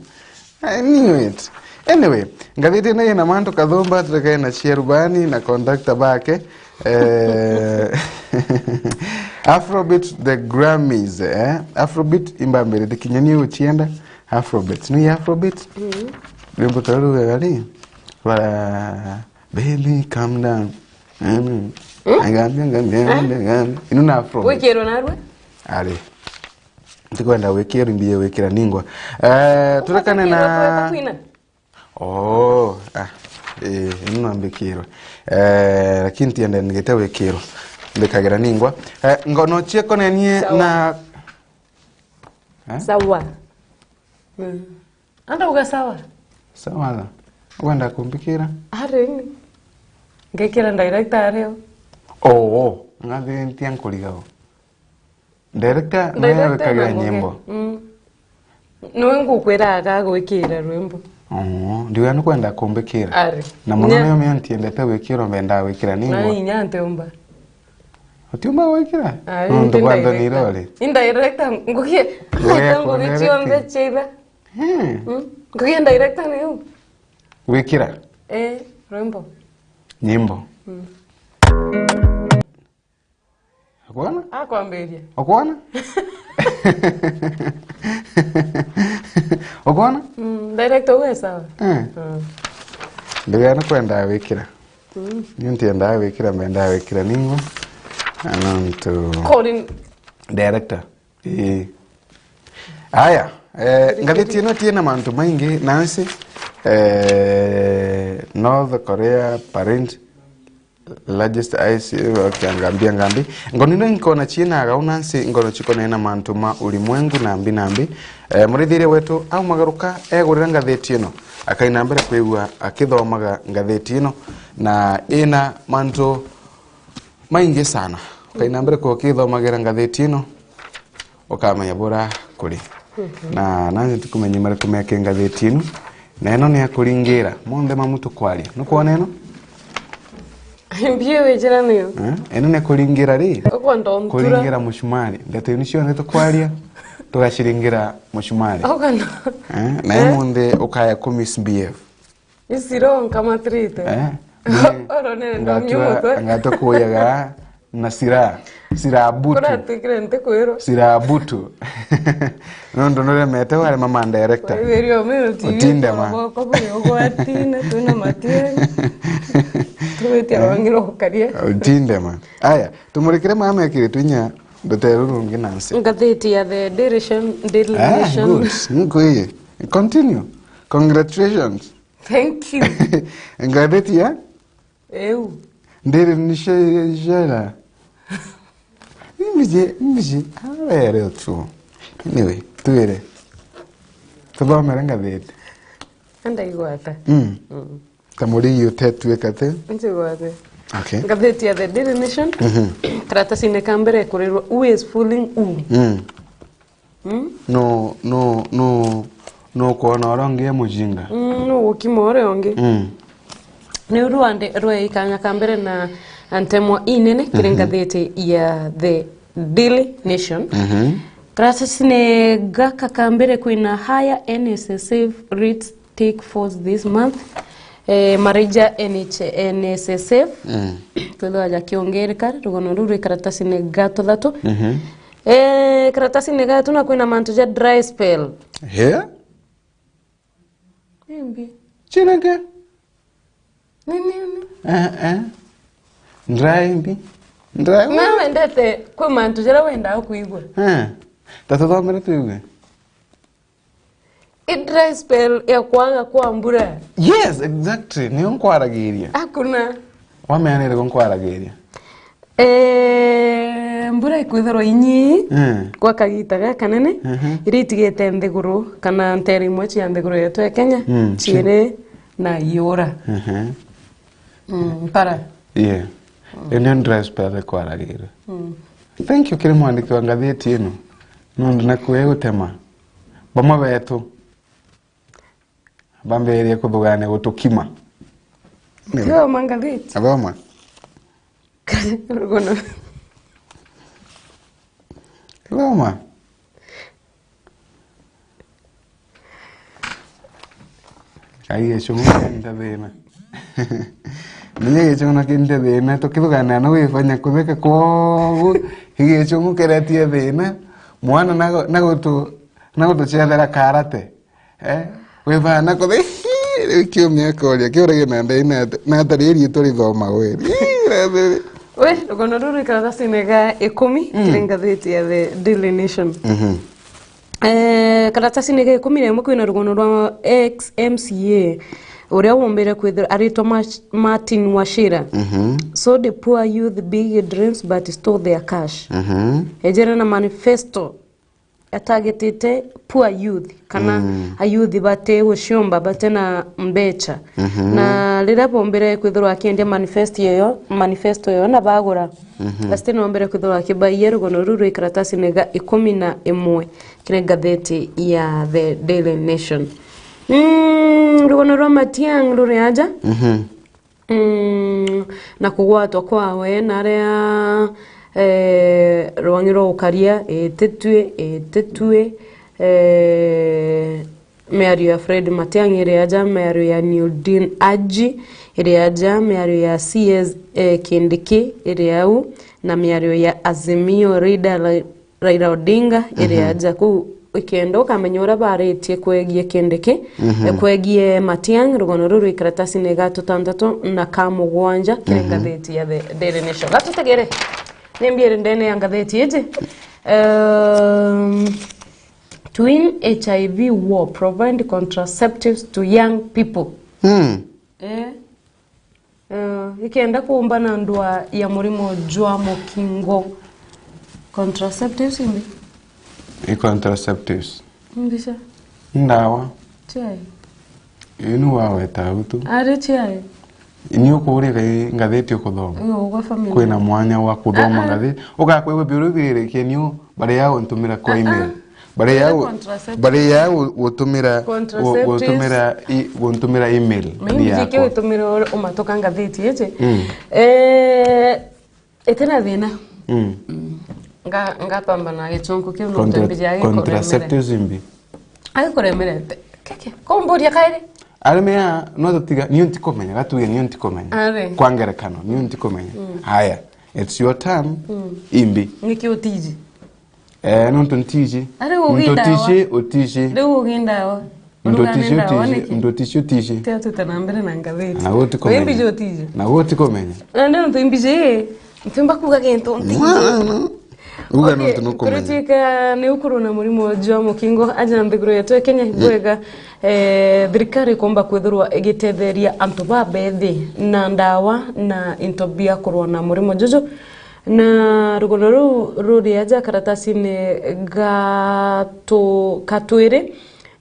I knew it. Anyway, ngathiti ino ina mantu kathumba, turekae na cia rubani na conductor bake. Eh, Afrobeat, the Grammys, eh? Afrobeat imbambirite kinya ni uchienda. Afrobeat. Ni Afrobeat? Mm. Rwimbo taru rugaga ri? Rwa Baby, calm down. Mm. Mm? Ngambia, ngambia, eh? Ngambia, ngambia. Ino na Afrobeat. Wikirwo narua? Ari. Ntikwenda gwikirwa, imbie gwikira ningwa. Eh, turekane na. Kwina? Oh, ah, eh, ino nambikirwe. Eh, lakini tiende nigite wikirwa. Mbikagira ningwa. Eh, ngono chiekonenie. Sawa. Na. Eh? Sawa. Mm. Anda uga sawa. Sawa. Wenda kumbikira? Ari ni. Ngekira director ario. Oh, oh. Ngathi ntia nkuriga o. Director, nawe director wikagira na ngugi. Nyimbo. Mm. Niwe ngukwira agagwikira rwimbo. Oo, ndiuga nukwenda kumbikira. Ari. Na muno. Nya- niyo mio ntiendete gwikirwa, mbendaa gwikira ningwa. Na inya ntiumba. Utiumba gwikira? Ari, nontu nti bwa nthoni director. Irori. Ni director, ngugi, we director, ngugi kunerekti. Ciombe chitha. Hmm. Mm. Ngugi director niu. Gwikira? Eh, rwimbo. Nyimbo. Mm. Ukwona? Akwambiria. Ukwona? Ukwona? Mm, director uwe sawa. Eh. Mm. Ndiwe nukwenda gwikira. Mm. Ni ntiendaa gwikira, mbendaa gwikira ningwa. Anontu. Colin. Director. Ii. Aya, eh, ngathiti ino tiena mantu maingi, Nancy. Eh, North Korea, parent. Largest I C U, okay, ngambia ngambi. Ngono ino inkona ciina agau, Nancy, ngono cikonena mantu ma ulimwengu nambi nambi. Eh, murithiria wetu aumagaruka egurira ngathiti ino, akaina mbere kwigua akithomaga ngathiti ino, na ina mantu maingi sana. Ukaina mbere kwa ukithomagira ngathiti ino, ukamenya bura kuri. Mhm. Na nani ntikumenya mariku meke ngathiti ino. Na ino ni ya kuringira. Monthe ma muntu kwaria. Nukwona ino? Mbiu ijira niyo. Eh? Ino ni kuringira ri? Ukwenda untura. Kuringira mushumari. Ndeto ino cionthe tukwaria, tugaciringira mushumari. Ukwenda. Eh? Na eh? Imunthi ukaya ku misbehave. Isiro nkamatirite. Eh? Oronere ndomie ngatua, mutwe. Ngatukuyaga na sira, sira butu. Kuratwikire ntikwirwo. Sira butu. Nontu nuremete warema ma director. Waitheria ume utindema. Utindema. Boko buri ugwatine, twina matieri. Tugwitia rwangi rwa gukaria. Utindema. Aya, tumurikire mama ekiritu inya ruteru rungi Nancy. Ngathiti ya The Daily Nation, Daily Nation. Ah, good. Nkwiye. Continue. Congratulations. Thank you. Ngathiti ya? Eu. Ndiri ni she-, shela. Mimi je, mimi je. Ah, were tu. Anyway, twire. Tuthomere ngathiti. Ndaigwata. Mm. Mm. Ta murigi utetwika ti? Njigwate. Okay. Ngathiti ya The Daily Nation, mhm, karatasine ka mbere ikurirwa, "Who is fooling who?" Mm. Mm? No, no, no, no kwona uria ungi e mujinga. Mm, no gukima uria ungi. Mm. Niu rwande rwe ikanya ka mbere na ntemwa inene kiri, mhm, ngathiti ya The Daily Nation. Mhm. Karatasine gaka ka mbere kwina higher N S S F rates take force this month. Eh, maraija N H, N S S F. Mm. Kwithirwa jakiongereka, rugono ruu rwi karatasine ga tuthatu. Mhm. Eh, karatasine ga tuna kwina mantu ja dry spell. He? Imbi. Chinake? Ni nini? Eh, eh. Dry mbi. Dry. Na wendete kwi mantu jaria wendaa kwigua. Eh. Ta tuthomere twigue. I dry spell ya kwaga kwa mbura. Yes, exactly. Niyo nkwaragiria. Hakuna. Wamenya niriko nkwaragiria? Eh, mbura ikwithirwa inyi, mm, gwa kagita gakanene, mhm, iria itigite nthiguru, kana ntere imwe cia nthiguru yetu ya Kenya, mm, ciiri na iura. Mhm. Mm, mpara. Yeah. Mm. Iyo niyo dry spell ikwaragiria. Mm. Thank you kiri mwandiki wa ngathiti ino. Nondu na kuya gutema. Bamwe betu bambiririe kuthugania gutukima. Kio mangathiti. Athoma. Rugono. Thoma. Kai gichungu kente thina. Ninya gichungu na kente thina, tukithugania na wifanya kutheka kwogu, gichungu kiretie thina. Mwana nago, nagutu, nagutuchethera karate. Eh? Wi bana kuthe, riu kiumia akoria, kiuragia na ndai na ata-, na atari riitwa rithoma we. Ii, na athe. We, rugono ruru rwi karatasine ga ikumi, mm, kiri ngathiti ya The Daily Nation. Mhm. Eh, karatasine ga ikumi na imwe kwina rugono rwa ex M C A, uria wombire kwithirwa aritwa Mach-, Martin Wachira. Mhm. Sold the poor youth big dreams but stole their cash. Mhm. Ejere na manifesto atagitite poor youth, kana, mm, ayouth bati guciomba, bati na mbecha. Mhm. Na riria bombire kwithirwa akiendia manifesto iyo, manifesto iyo na bagura, mhm, Justin ombire kwithirwa akibaia rugono ruru rwi karatasine ga ikumi na imwe kiri ngathiti ya The Daily Nation. Mm, rugono rwa Matiang ruri aja. Mhm. Mm, na kugwatwa kwawe na aria, eh, rwangi rwa ukaria, ititue, ititue, eh, miario ya Fred Matiang'i iri aja, miario ya Noordin Haji iri aja, miario ya C S, eh, Kindiki iri au, na miario ya Azimio Leader Raila Odinga iri, mhm, aja kuu, ikenda ukamenya uria baritie kwegie Kindiki, mhm, eh, kwegie Matiang'i, rugono ruru rwi karatasine ga tutantatu na ka mugwanja kiri, mhm, ngathiti ya The Daily Nation. Gatutegere, ni mbi iri ndene ya ngathiti iji? Um, to win H I V war, provide contraceptives to young people. Mm. Eh. Eh, ikenda kuumbana ndwaa ya murimo jwa mukingo. Contraceptives imbi? I contraceptives. Mbica. Ndawa. Chai. Ii ni waweta au tu. Ari chai. Ni ukuuria kai ngathiti ukuthoma. Ugwe family. Kwina mwanya wa kuthoma, ah, ah, ngathiti. Ugakwigua biuru biri keni u, baria untumira kwa, ah, ah, email. Baria gu-, contraceptives, baria gu-, gutumira, gu-, contraceptives, gutumira i-, gutumira email. Mimi ni njike yakwa. Utumire uri umatuka ngathiti iji. Mm. Eh, itina thina. Mm. Mm. Nga-, ngatamba na gichunku kiu. Contra-, nontu mbiji agi kuremere. Contraceptives imbi? Agi kuremerete. Keke, kumburia kairi? Arimi aa, no tutiga, niu ntikumenya, gatuge niu ntikumenya. Ari. Kwa ngerekano, niu ntikumenya. Mm. Haya, it's your turn. Mm. Imbi? Niki utiji? Eh, nontu ntiji. Ari ugi ndawa. Ntutiji, utiji. Riu ugi ndawa. Ntutiji, utiji. Ntutiji, utiji. Tia tuta na mbere na ngathiti. Na guti kumenya. Imbiji utiji. Na guti kumenya. Na nontu imbiji, ntimba kuga gintu ntiji. Mwana. Uga, okay, nontu nukumenya. Kurituika ni ukurwa na murimo jwa mukingo aja nthiguru yetu ya Kenya, mm, bwega, eh, thirikari ikomba kwithirwa igitetheria antu babethi na ndawa na into bia kurwa na murimo juju. Na rugono ruu ruri aja karatasine ga tu-, katwiri,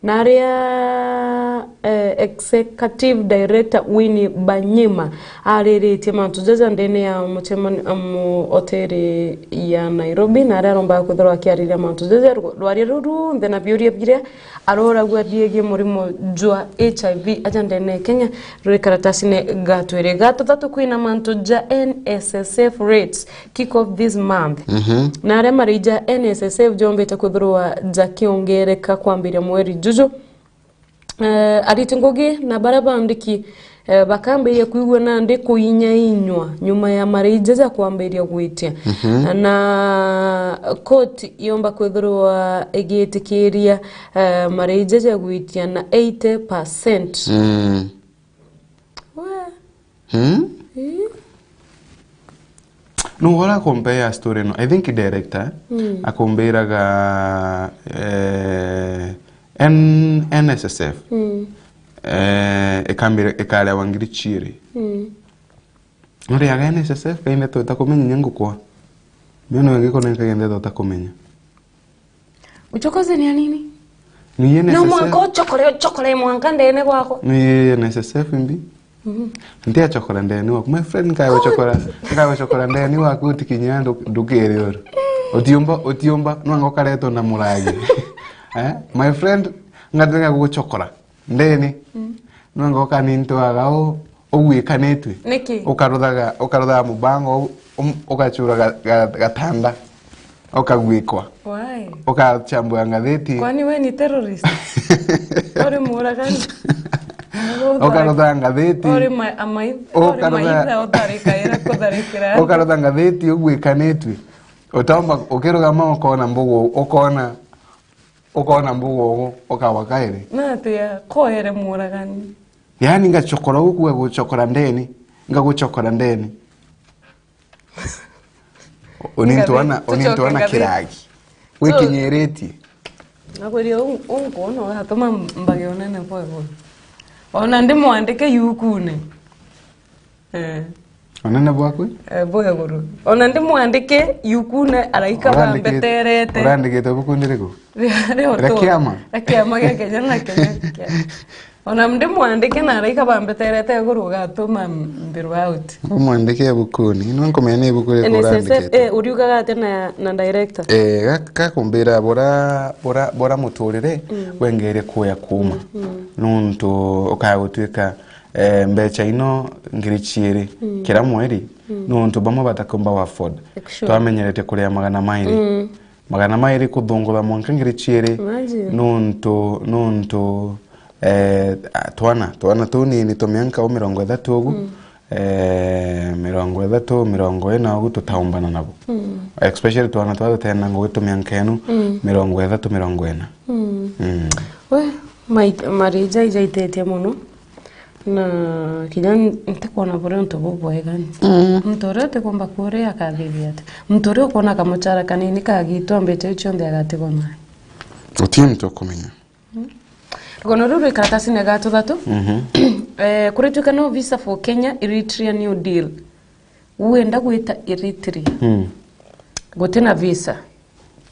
Na aria, eh, Executive Director Winnie Banyima ariritie mantu jaja ndene ya mucemani-, amu hoteli ya Nairobi, na aria arombaga kwithirwa akiariria mantu jaja, ru-, rwaria ruu runthe na biuria biria aroragua biegie murimo jwa H I V aja ndene ya Kenya ruri karatasine ga twiri. Ga tuthatu kwina mantu ja N S S F rates kick off this month. Mhm. Na aria marei ja N S S F jombite kwithirwa jakiongereka kwambiria mweri juju. Eh, ariti ngugi na baria bandiki, eh, bakambiria kwigua nandi kuinyainywa nyuma ya marei jaja kwambiria gwitia. Mhm. Na koti yomba kwithirwa igitikiria, eh, marei jaja gwitia na eighty percent. Mm. We. Hmm? Ii. No, ora compare story no. I think director, mm, akumbiraga, eh, N-, N S S F. Mm. Eh, ikambira, ikarewa ngiri ciiri. Mm. Nuriaga N S S F, kainde twita kumenya inya ngukwa. Mio no ngikona kainde twita kumenya. Uchokoze ni ya nini? Ni N S S F. No mwanka uchokore, uchokore mwanka ndene gwako. Ni N S S F mbi. Mhm. Nti achokora ndeni waku. My friend, nkawe uchokora, nkawe uchokora ndeni waku utikinya ndu-, ndukiri uru. Utiumba, utiumba, nwanga ukaretwo na muragi. Eh? My friend, ngatenga guchokora ndeni. Mm. Nwanga ukanintwaga u-, ugwikanitwe. Niki? Ukaruthaga, ukaruthaga mubango u-, um, ugachura ga-, ga-, gatanda. Ukagwikwa. Why? Ukachambua ngathiti. Kwani we ni terrorist? Uri muragani? Ukarutha ngathiti. Uri ma-, amai-, uri Ukarutha maitha utharikaira kutharikira. Ukarutha ngathiti ugwikanitwe. Utomba ukirugama ukona mbugu, ukona, ukona mbugu ugu, ukawa kairi. Na atia koere muragani? Yaani ngachokora uku, guchokora ndeni, ngaguchokora ndeni. Unintu wana, ngathiti, unintu tucoke wana ngathiti. Kiragi. So, wikinyiritie. Nakwiria u-, unkuona ugatuma mbage unene bwa iguru. Ona ndimwandike yukune. Eh. Unene bwaku? Eh, bwa iguru. Ona ndimwandike yukune araika urandikite, bambeterete. Urandikite bukuni riku? Ria, ria utura. Ria kiama? Ria kiama gia Kenya na Kenya. Ona ndi mwandike na araika bambeterete iguru ugatuma mbirwa out. Umwandike ibukuni. No nkumenya ni ibuku riku N S S F, urandikite. Eh, uriugaga atia na, na director? Eh, ga-, gakumbira bora, bora, bora muturire, mm, wengeire kuya kuuma. Mm, mm. Nuntu ukaya gutuika, eh, mbecha ino ngiri ciiri, mm, kira mweri, mm, nuntu bamwe batakumba afford. Sure. Twamenyerete kuria magana mairi. Mm. Magana mairi kuthungutha mwanka ngiri ciiri. Imagine. Nuntu, nuntu, eh, twana, twana tunini twa mianka u mirongo ithatu ugu, mm, eh, mirongo ithatu, mirongo ina ugu tutaumbana nabo. Mm. Especially twana twa tutena ngugi tu mianka inu, mm, mirongo ithatu, mirongo ina. Mm. Mm. We, mai-, marija ijaitetie mono. Na kinya n-, ntikwona buria untu bubwega ni. Mm. Muntu uria utikumba kuria akathithia ati. Muntu uria ukwona kamuchara kanini kagitwa mbecha iu cionthe agatigwa nayo. Uti muntu ukumenya. Mm. Rugono ruru rwi karatasine ga tuthatu. Mhm. Eh, kurituika no visa for Kenya, Eritrea new deal. Wenda gwita Eritrea. Mm. Guti na visa.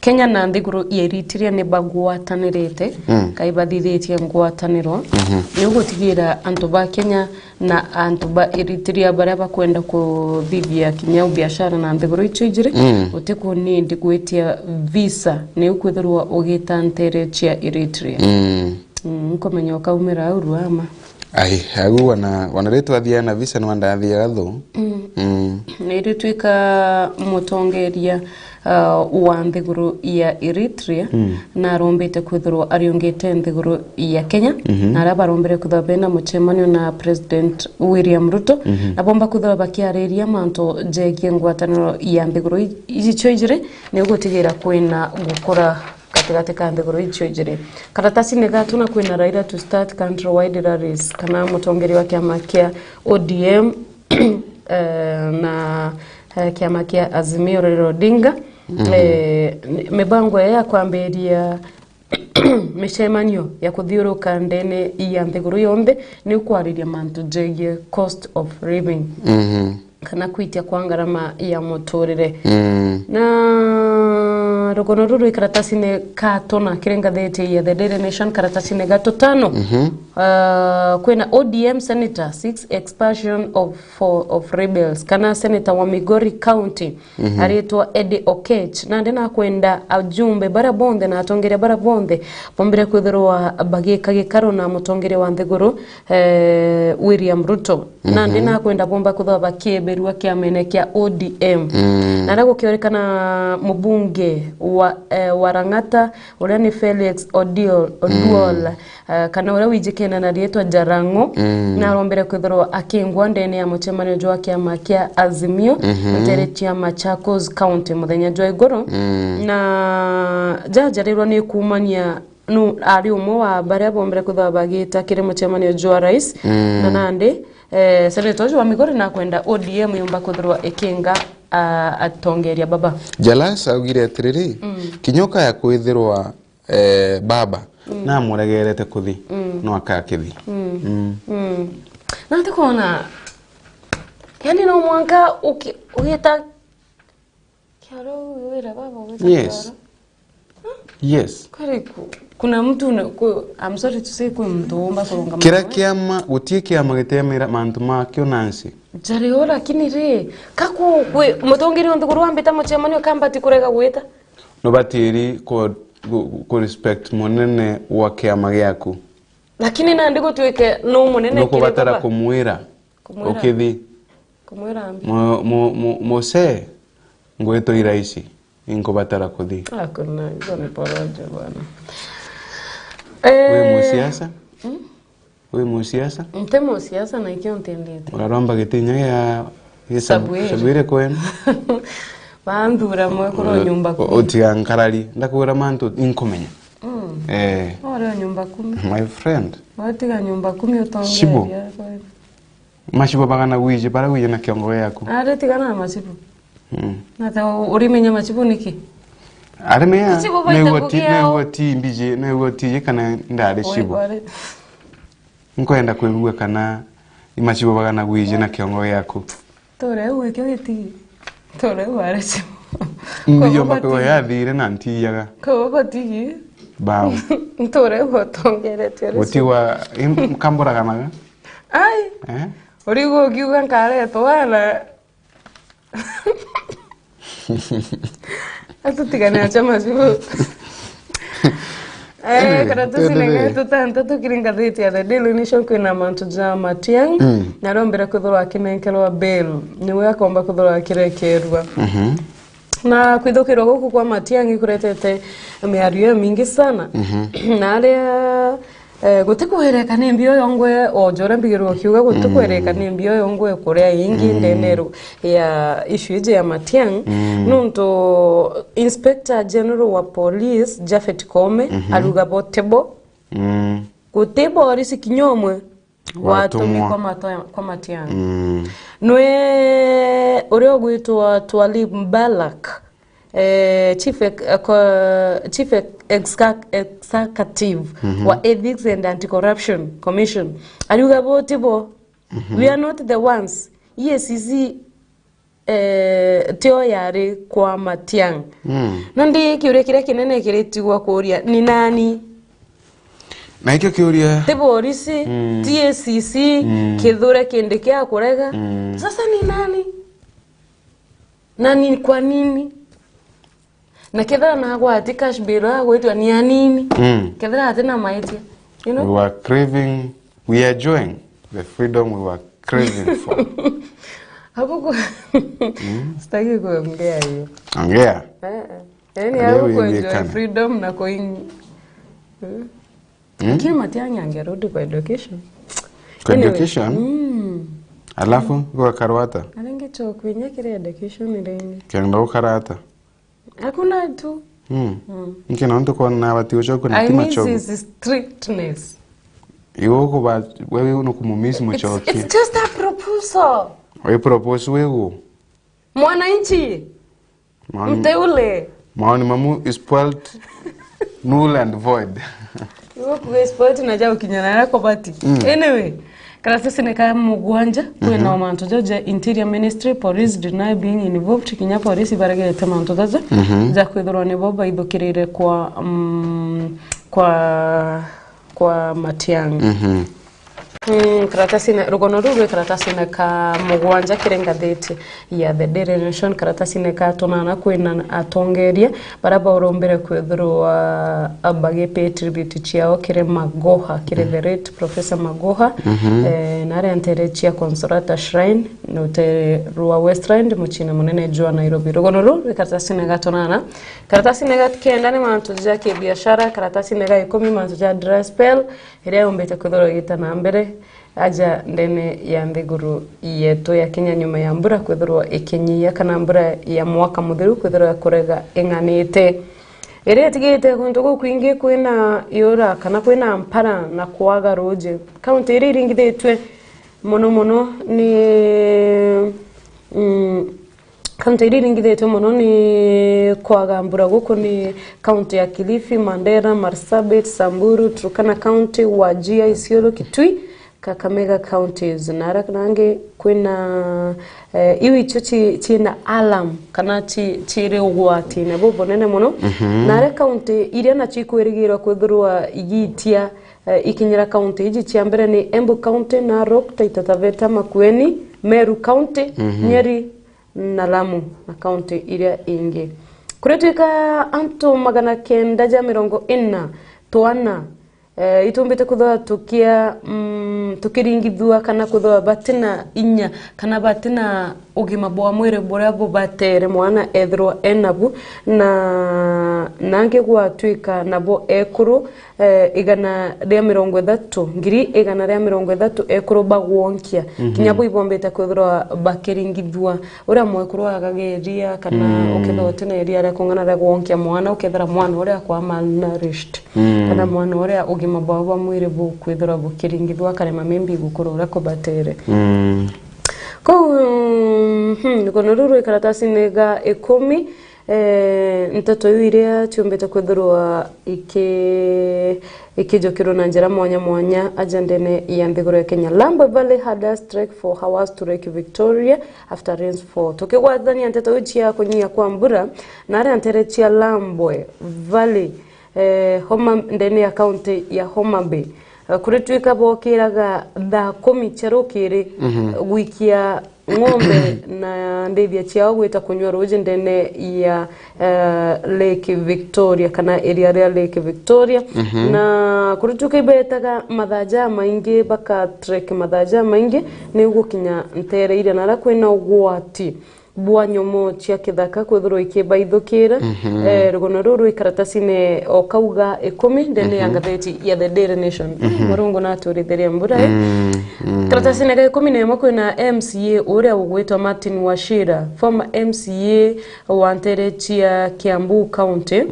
Kenya na nthiguru ya Eritrea ni bagwatanirite, mm, kai bathithitie ngwataniro, mhm, ni gutigira antu ba Kenya na antu ba Eritrea baria bakwenda kuthithia kinya biashara na nthiguru icio ijiri, mm, guti kunindi gwitia visa, ni ukwithirwa ugita ntere cia Eritrea. Mm. Mm, nkumenya ukaumira au ruama. Ai, au wana, wana ritwa athiaga na visa ni wandathiaga thu. Mm. Mm. Ni ritwika mutongeria, uh, wa nthiguru ya Eritrea, mm, na arombite kwithirwa ariungite nthiguru ya Kenya, mhm, na aria barombire kwithirwa bena mucemanio na President William Ruto, mhm, na bomba kwithirwa bakiariria mantu jegie ngwataniro ya nthiguru i-, icio ijiri, ni gutigira kwina gukura gatigati ka nthiguru icio ijiri. Karatasine gatu na kwina Raila to start countrywide rallies, kana mutongeria wa kiama kia O D M, eh, na, eh, kiama kia Azimio Raila Odinga. Mhm. Eh, ni-, mibango ya kwambiria micemanio ya kuthiuruka ndene ya nthiguru yonthe ni kwariria mantu jegie cost of living. Mhm. Kana kwitia kwa ngarama ya muturire. Mm. Na Rugono ruru rwi karatasine ka tuna kiri ngathiti ya The Daily Nation, karatasine ga tutano. Mhm. Ah, kwina O D M senator seeks expulsion of, for, of rebels, kana senator wa Migori County, mhm, aritwa Eddie Oketch. Nandi nakwenda ajumbe bara bonthe na atongeria bara bonthe bombire kwithirwa bagika gikaro na mutongeria wa nthiguru, eh, William Ruto. Nandi, mhm, nakwenda bomba kwithirwa bakiibirua kiamene kia O D M. Mm. Naria gukionekana mubunge wa, eh, wa Lang'ata, uria ni Felix Odiol-, Oduol, mm, eh, kana uria wijikene na riitwa Jalango, mm, narombere kwithirwa akingwa ndene ya mucemanio jwa kiama kia Azimio, mhm, rutere cia Machakos County muthenya jwa iguru. Mm. Na jajarirwa ni kuumania nu ari umwe wa baria bombire kwithirwa bagita kiri mucemanio jwa rais, mm, na nandi, eh, seneta uju wa Migori nakwenda O D M yumba kwithirwa ikinga, ah, atongeria baba. Jalas augire atiriri, mm, kinya ukaya kwithirwa, eh, baba, mm, namuregerete kuthi, mm, no akakithi. Mm. Mm. Mm. Na ndikwona, yani, no mwanka uki-, ugita Kioro, wira baba, wira. Yes. Kioro. Yes. Kweli ku-, kuna mtu una-, ku-, I'm sorry to say, kwi mtu umba kurunga. Kira mawe. Kiama, gutie kiama gitemera mantu makio nansi. Jari o, lakini ri, ka ku-, kwi, mutongeria wa nthiguru ambita mucemanio kambati kurega gwita? Nubatiri ku, ku, ku respect munene wa kiama giaku. Lakini nandi gutwike no munene kiri baba. Nukubatara kumwira. Kumwira. Ukithi. Kumwira mbi. Mu-, mu-, mu-, muse, ngwitwa iraisi, inkubatara kuthi. Hakuna, hizo ni porojo bwana. Wi, eh, musiasa? Hmm? Wi musiasa? Nte musiasa na ikio ntendete. Uraromba gitinya gia, gia Sabuiri. Sabuiri kwenu? Banthura mwe kuro nyumba kumi. Utiga nkarari, ndakwira mantu inkumenya. Mm. Eh. Ore nyumba kumi. My friend. Watiga nyumba kumi utongeria kwenu. Macibo bagana gwiji, bara gwiji na kiongo giaku. Ari tigana na macibo. Mm. Na ta u-, urimenya macibo niki? Arimenya, niguo ti, niguo ti mbiji, niguo ti kana ndari cibo. Nkwenda kwigua kana ni macibo bagana gwiji na kiongo giaku. Tore u ikio gitigi. Tore u ari cibo. Mbiji omba kwigua yathire na ntiyaga. Kogo tigi. Bao. Tore u utongeretio ari cibo. Gutigwa, im-, kamburaganaga. Ai. Eh? Urigo ukiuga nkaretwa na atutigane acha macibu. Eh, anyway, karatusi tuendelee. Nenge tutantatu kiri ngathiti ya The Daily Nation kwina mantu ja Matiang'i, mm, na arombire kwithirwa akinenkerwa bail, niwe akomba kwithirwa akirekerua. Mhm. Na kwithukirwa guku kwa Matiang'i kuretete miario imingi sana. Mhm. Na aria, eh, gutikwereka ni mbi uyo ngwe, o ja uria mbigirwe ukiuga, gutikwereka, mm, ni mbi uyo ngwe kuria ingi, mm, ndene ru-, ya issue iji ya Matiang'i. Mm. Nontu Inspector General wa Police, Japhet Koome, mhm, aruga bo tibo. Mm. Guti borisi kinya umwe watumwa kwa Matoya-, kwa Matiang'i. Mm. Nwe uria ugwitwa Twalib Mbalak, eh, chief ex-, eh, co-, chief ex-, exec-, executive, mhm, wa Ethics and Anti-Corruption Commission, ariuga bo tibo. Mhm. We are not the ones. E A C C eh, tio yari kwa Matiang'i. Mm. Nandi kiuria kiria kinene kiritigwa kuria ni nani? Na ikio kiuria. Ti borisi, mm, ti A C C, mm, kithure kindi kia kurega. Mm. Sasa ni nani? Nani kwa nini? Na kethira nagwati cash bail agwitwa ni anini. Mm. Kethira atina maitia, you know? We were craving, we are enjoying the freedom we were craving for. Hapo ku-, mm, sitaki kuongea hiyo. Ongea. Eh, eh. Yaani, ongea hapo kuenjoy freedom na kuin-, eh. Mm. Lakini Matiang'i angerudi kwa education. Kwa education? Anyway, mm. Alafu, kwa karwata? Arenge cho kwinya kiri education ringi. Kenda ukarata? Hakuna tu. Mm. Mm. Nki nontu kwona bati ucoku na I tima miss choku. His strictness. Iwe ukuba, wewe nukumumiss. It's, mucoki. It's just a proposal. We propose wewe. Mwananchi. Maoni, mteule. Maoni mamu is spelled null and void. Iwe kuge sport na jao kinyana yako bati. Mm. Anyway, Karatasine ka mugwanja, kwina mantu jaja Interior Ministry, police deny being involved, kinya polisi baregete mantu jaja, ja kwithirwa nibo baithukirire kwa, mm, kwa, kwa Matiang'i. Mm, karatasine, rugono ruu rwi karatasine ka mugwanja kiri ngathiti ya The Daily Nation, karatasine ka tunana, kwina atongeria baria baurumbire kwithirwa bagi pay tribute ciao kiri Magoha, kiri the late Professor Magoha, eh, na aria ntere cia Consolata Shrine, rutere rwa Westland, muciine munene jwa Nairobi. Rugono ruu rwi karatasine ga tunana. Karatasine ga kenda ni mantu ja kibiashara, karatasine ga ikumi mantu ja dry spell, iria yumbite kwithirwa igita na mbere aja ndene ya nthiguru yetu ya Kenya nyuma ya mbura kwithirwa ikinyia kana mbura ya mwaka muthiru kwithirwa kurega ing'anite. Iria itigite kuntu gukwingi kwina iura kana kwina mpara na kwaga ruuji. Kaunti iria iringithitwe mono mono ni, mm, kaunti iria iringithitwe mono ni kwaga mbura guku ni kaunti ya Kilifi, Mandera, Marsabit, Samburu, Turkana County, Wajir, Isiolo, Kitui, Kakamega counties. Na aria nangi kwina, eh, iu icio ci-, ciina alarm kana ci-, ciri ugwatine bubunene mono. Na aria kaunti iria nacio ikwirigirwa kwithirwa igiitia, eh, ikinyira kaunti iji cia mbere ni Embu County, Narok, Taita Taveta, Makueni, Meru County, Nyeri, na Lamu na kaunti iria ingi. Kuria twika antu magana kenda ja mirongo ina twana, eh, itumbite kwithirwa tukia, mm, tukiringithua kana kwithirwa batina inya kana batina ugima bwa mwiri buria bubatere mwana ethirwa enabu, na nangi gwatwika nabo ekuru, eh, igana ria mirongo ithatu, ngiri igana ria mirongo ithatu ekuru bagwonkia. Kinya bo ibombite kwithirwa bakiringithua. Uria mwekuru agageria kana ukethirwa utina iria ria kung'ana ria gwonkia mwana, ukethira mwana uria akwa malnourished. Kana mwana uria ugima bwao bwa mwiri bukwithirwa bukiringithua, akarema maybe gukura uria kubatere. Kou, mhm, rugono ruru rwi karatasine ga ikumi, eh, nteto iu iria ciumbite kwithirwa iki-, ikijukirwa na njira mwanya mwanya aja ndene ya nthiguru ya Kenya. Lambwe Valley had a strike for hours to Lake Victoria after rains fall. Tukigwatithania nteto iu cia kunyia kwa mbura, na aria ntere cia Lambwe Valley, eh, Homa, ndene ya kaunti ya Homa Bay. Eh, kuritwika bokiraga thaa kumi cia rukiri, gwikia ng'ombe na ndithia ciao gwita kunyua ruuji ndene ya, eh, Lake Victoria, kana iria ria Lake Victoria. Na kuritwika ibetaga mathaa jamaingi, bakatrek mathaa jamaingi, niu gukinya ntere iria naria kwina ugwati bwa nyomo cia kithaka kwithirwa ikibaithukira. Eh, rugono ruru rwi karatasine o kau ga ikumi ndene ya ngatheti ya The Daily Nation. Murungu naturithirie mbura, eh. Karatasine ga ikumi na imwe kwina M C A uria ugwitwa Martin Wachira, former M C A wa ntere cia Kiambu County,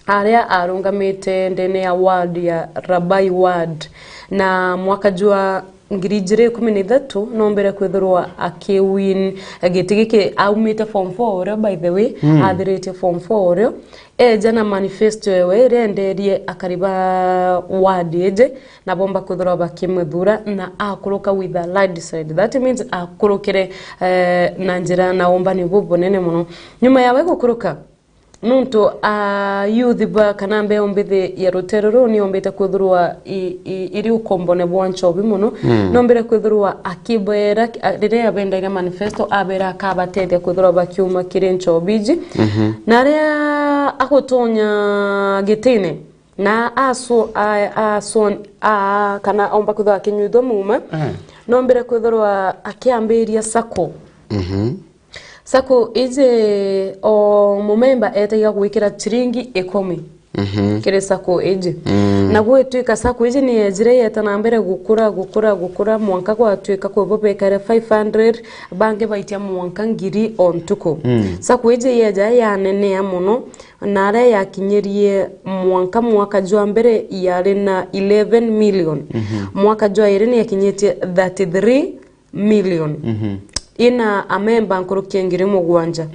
aria arungamite ndene ya ward ya Rabai Ward, na mwaka jwa ngiri ijiri ikumi na ithatu, nombere kwithirwa akiwin giti giki aumite form four urio, by the way, athiritie form four urio, eja na manifesto ewe iria enderie akari ba ward iji, na bomba kwithirwa bakimwithura, na akuruka with a landslide. That means akurukire, eh, na njira na umbani bubunene mono. Nyuma yawe gukuruka, nuntu a youth ba kana mbeu mbithi ya rutere ruu niombite kwithirwa i-, i-, iri ukombone bwa nchobi mono, nombire kwithirwa akibera, a-, riria abendaire manifesto, abera akabatethia kwithirwa bakiuma kiri nchobi iji. Na aria agutonya gitine, na asu-, a-, asu-, a-, kana omba kwithirwa akinyuithwa muuma, nombire kwithirwa akiambiria sacco. Sacco iji o mumemba etagia gwikira chiringi ikumi kiri sacco iji. Na gwitwika sacco iji ni yejire yeta na mbere gukura, gukura, gukura, mwanka gwatwika kwibo bekaire five hundred, bangi baitia mwanka ngiri o ntuku. Sacco iji yeja yanenea mono, na aria yakinyirie mwanka, mwaka jwa mbere yari na eleven million. Mwaka jwa iri ni yakinyitie thirty-three million. Ina amemba nkuruki ya ngiri mugwanja.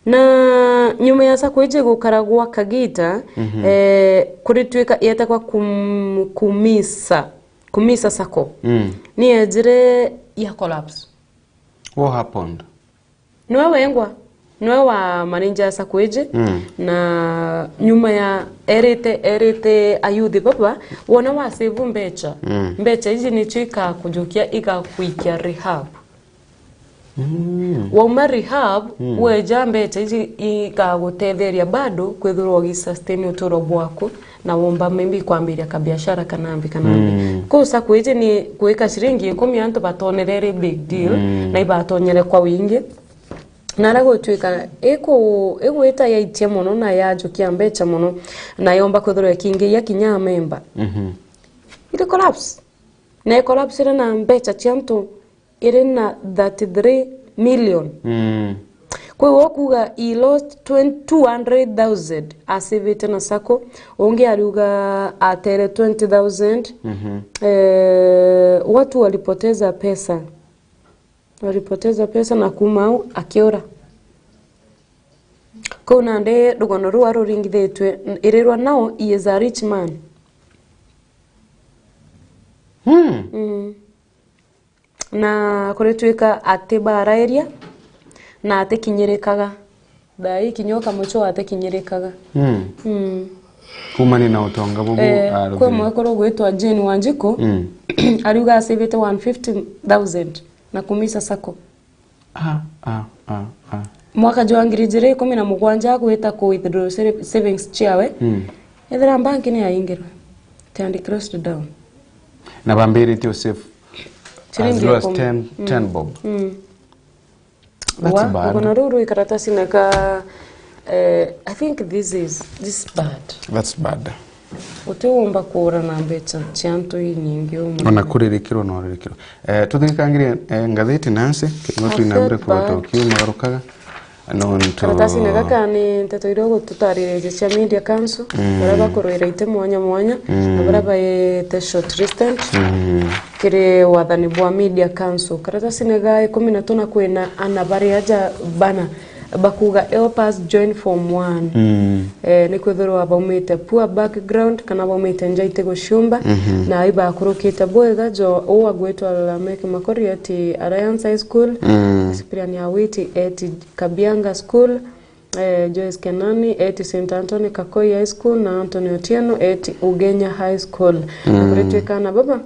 Na nyuma ya sacco iji gukara gwa kagita, eh, kuritwika yetagwa kum-, kumisa. Kumisa sacco. Mm. Ni ejire ya collapse. What happened? Nwe wengwa, nwe wa manager sacco iji, mm, na nyuma ya erite, erite ayuthi baba, wona wa save mbecha, mm, mbecha iji nicio ikakujukia, igakwikia rehab. Mm. Wauma rehab, mm, weja mbecha iji ikagutetheria bado kwithirwa ugisustain uturo bwaku na womba maybe kwambiria kabiashara kana mbi kana mbi. Mm. Kuu sacco iji ni gwika ciringi ikumi antu batonere iri big deal, mm, na ibatonyere kwa wingi. Na ara gutwika iku-, igwita yaitia mono na yajukia mbecha mono, na yomba kwithirwa ikiingiia kinya amemba. Mhm. Iri collapse. Na icollapsire na mbecha cia antu iri na thirty-three million. Mm. Kwi uu kuuga he lost twenty, two hundred thousand asivite na sacco, ungi ariuga atere twenty thousand. Mhm. Eh, watu walipoteza pesa. Walipoteza pesa na kuuma au akiura. Kuu nandi rugono ruu aruringithitue, irirwa now he is a rich man. Hmm. Mm. Na kuritwika atibaraeria na atikinyirikaga. Thaa ii kinya ukamucua atikinyirikaga. Mm. Mm. Kuumania na utonga bubu. Eh, kwi mwekuru ugwitwa Jane Wanjiku, mm, ariuga asivite one fifty thousand na Kumisa sacco. Ah, ah, ah, ah. Mwaka jwa ngiri ijiri ikumi na mugwanja agwita ku withdraw save-, savings ciawe. Mm. Ethira bank ni yaingirwe. It had closed down. Na bambiritie u save as low as ten, mm, ten bob. Mm. That's bad. Wa, rugono ruu rwi karatasine ka, eh, I think this is, this is bad. That's bad. Utiumba kuura na mbecha cia antu inyingi umu. Ona kuririkirwa no uririkirwa. Eh, tuthingikangirie, eh, ngathiti Nancy, kinya twina mbere kugweta ukiumagarukaga. Nontu karatasine gaka ni nteto iria ugututariritie cia Media Council, mm, baria bakurwira iti mwanya mwanya, mm, na baria baite shortlisted, mm, kiri wathani bwa Media Council. Karatasine ga ikumi na tuna kwina ana bari aja bana bakuga, "Help us join form one." Mm. Eh, ni kwithirwa baumite poor background kana baumite nja iti guciumba, mhm, na ibakurukite bwega jo uu agwitwa Lamek Makori eti Alliance High School, mm, Cyprian Awiti eti Kabianga School, eh, Joyce Kenani eti Saint Anthony Kakoi High School na Anthony Otieno eti Ugenya High School. Mm. Na kuritwika ana baba,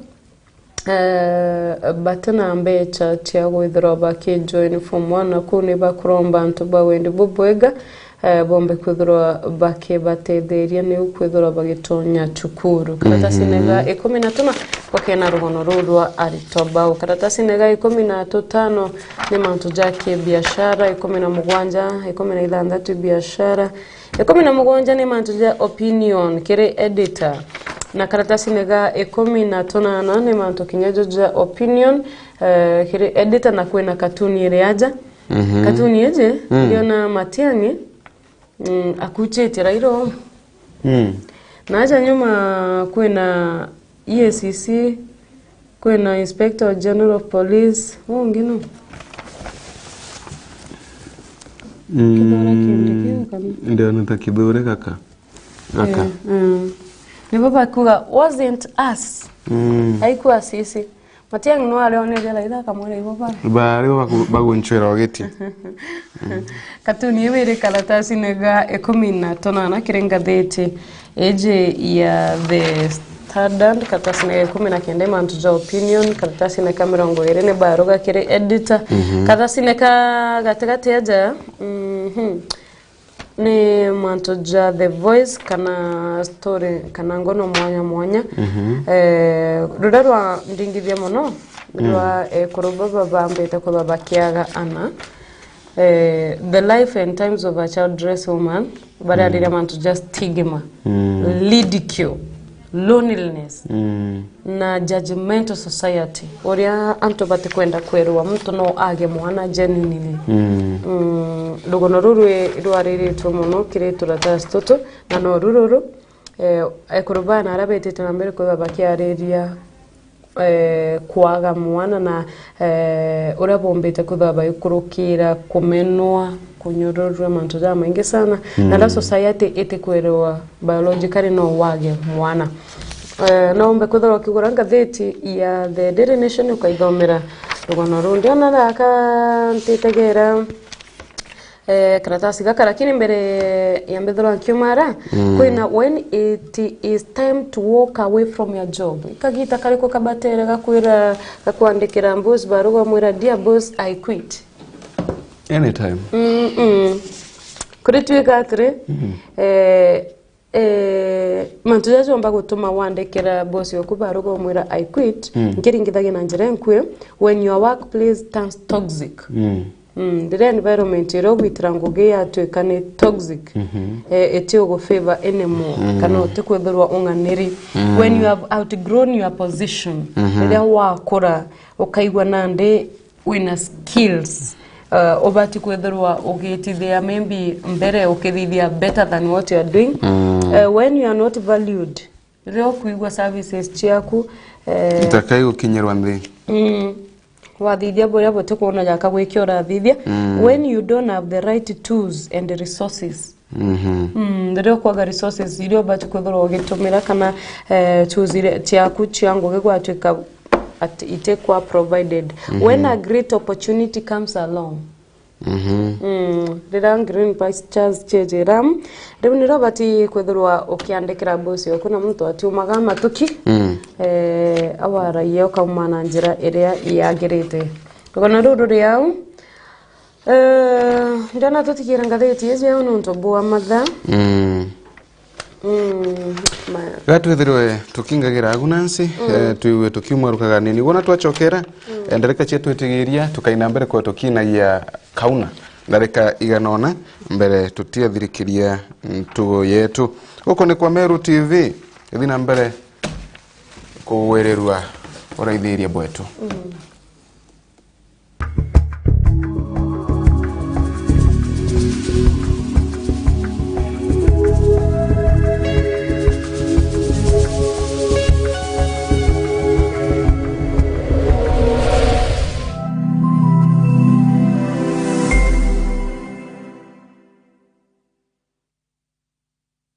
eh, bati na mbecha cia gwithirwa bakijoin form one, na kuu ni bakuromba antu ba wendi bubwega, eh, bombe kwithirwa bakibatetheria niu kwithirwa bagitonya cukuru. Karatasine ga, mhm, ikumi na tuna bakena rugono ruu rwa aritwa bau. Karatasine ga ikumi na tutano ni mantu ja kibiashara, ikumi na mugwanja, ikumi na ithanthatu biashara, ikumi na mugwanja ni mantu ja opinion kiri editor, na karatasine ga ikumi na tunana ni mantu kinya jo ja opinion, eh, kiri editor, na kwina katuni iri aja. Mhm. Katuni iji, mm, ndiona Matiang'i, mm, akuchitie Raila umu. Mm. Na aja nyuma kwina E A C C, kwina Inspector General of Police, uu ungi nu? Mm, Kithura kindi kiu kana? Ndiona ta Kithura gaka. Gaka. Eh, mm. Nibo bakuga, "Wasn't us." Mm. Haikuwa sisi. Matiang'i no arioneria Raila akamwira ibo bari. Bari bo baku-, bagunchwira ugiti. Katuni iu iri karatasine ga ikumi na tunana kiri ngathiti iji ya The Standard, karatasine ga ikumi na kenda mantu ja opinion, karatasine ka mirongo iri ni baruga kiri editor, mhm, karatasine ka gatigati aja, mhm. Ni mantu ja The Voice kana story kana ngono mwanya mwanya. Mhm. Eh, ruria rwa ndingithia mono, mm, rwa ekuru baba bambite kwithwa bakiaga ana. Eh, the life and times of a childless woman, barariria, mm, mantu ja stigma, mm, ridicule, loneliness, mm, na judgmental society, uria antu batikwenda kwerwa muntu no age mwana genuinely. Mm. Mm, rugono ruru rwariritwe mono kiri turatasi tutu, na no ruru ru, eh, ekuru bana aria betite na mbere kwithwa bakiariria, eh, kwaga mwana na, eh, uria bombite kwithwa bagikurukira kumenwa, kunyururwa, mantu jamaingi sana. Mm. Na ria society itikwerwa biologically no wage mwana. Eh, no umbe kwithirwa ukigura ngathiti ya The Daily Nation ukaithomera rugano ruu. Ndiona gaka ntitegera, eh, karatasi gaka, lakini mbere ya mbithirwa nkiumara, mm, kwina when it is time to walk away from your job. Kagita kariku kabatere gakwira, gakwandikira boss baruga umwira, "Dear boss, I quit"? Anytime. Mm-mm. Kuri twika atiri, mm, eh, Eh, mantu jaja jomba gutuma wandikira boss yoku baruga umwira, "I quit," mm, nkiringithagia na njira enkui, when your workplace turns toxic. Mm. Mm, riria environment iria ugwitira ngugi yatuika ni toxic, mhm, eh, iti ugu favor anymore, mm, kana utikwithirwa ung'aniri. Mm. When you have outgrown your position, mhm, riria wakura, ukaigua nandi wina skills, uh, ubati kwithirwa ugitithia maybe mbere ukithithia better than what you are doing. Mm. Uh, when you are not valued, riria ukwigua services ciaku, eh, itakai gukinyirwa nthi. Mm. Wathithia buria buti kwona jaka gwikia urathithia. Mm. When you don't have the right tools and resources, mhm, mm, riria ukwaga resources iria ubati kwithirwa ugitumira kana, eh, tools iria ciaku cia ngugi gwatuika at itikwa provided. Mhm. When a great opportunity comes along. Mhm. Mm, riria green pastures ciejira, riu nirio ubati kwithirwa ukiandikira boss yoku na muntu atiumaga matuki. Mm. Eh, awaragia ukauma na njira iria yagirite. Rugano ruru ruri au, Eh, ndiona tutigira ngathiti iji au nontu bwa mathaa. Mm. Mm, ma- Ga twithirwe tukingagira agu nansi, mm, eh, twigue tukiuma rukaganini. Wona twachokera, mm, eh, ndereka cia twitigiria, tukaina mbere kwa tukinagia kauna. Ndereka igana ona, mbere tutiathirikiria ntugo yetu. Guku ni kwa Meru T V, ithi na mbere kugwirirua uraithiria bwetu. Mm.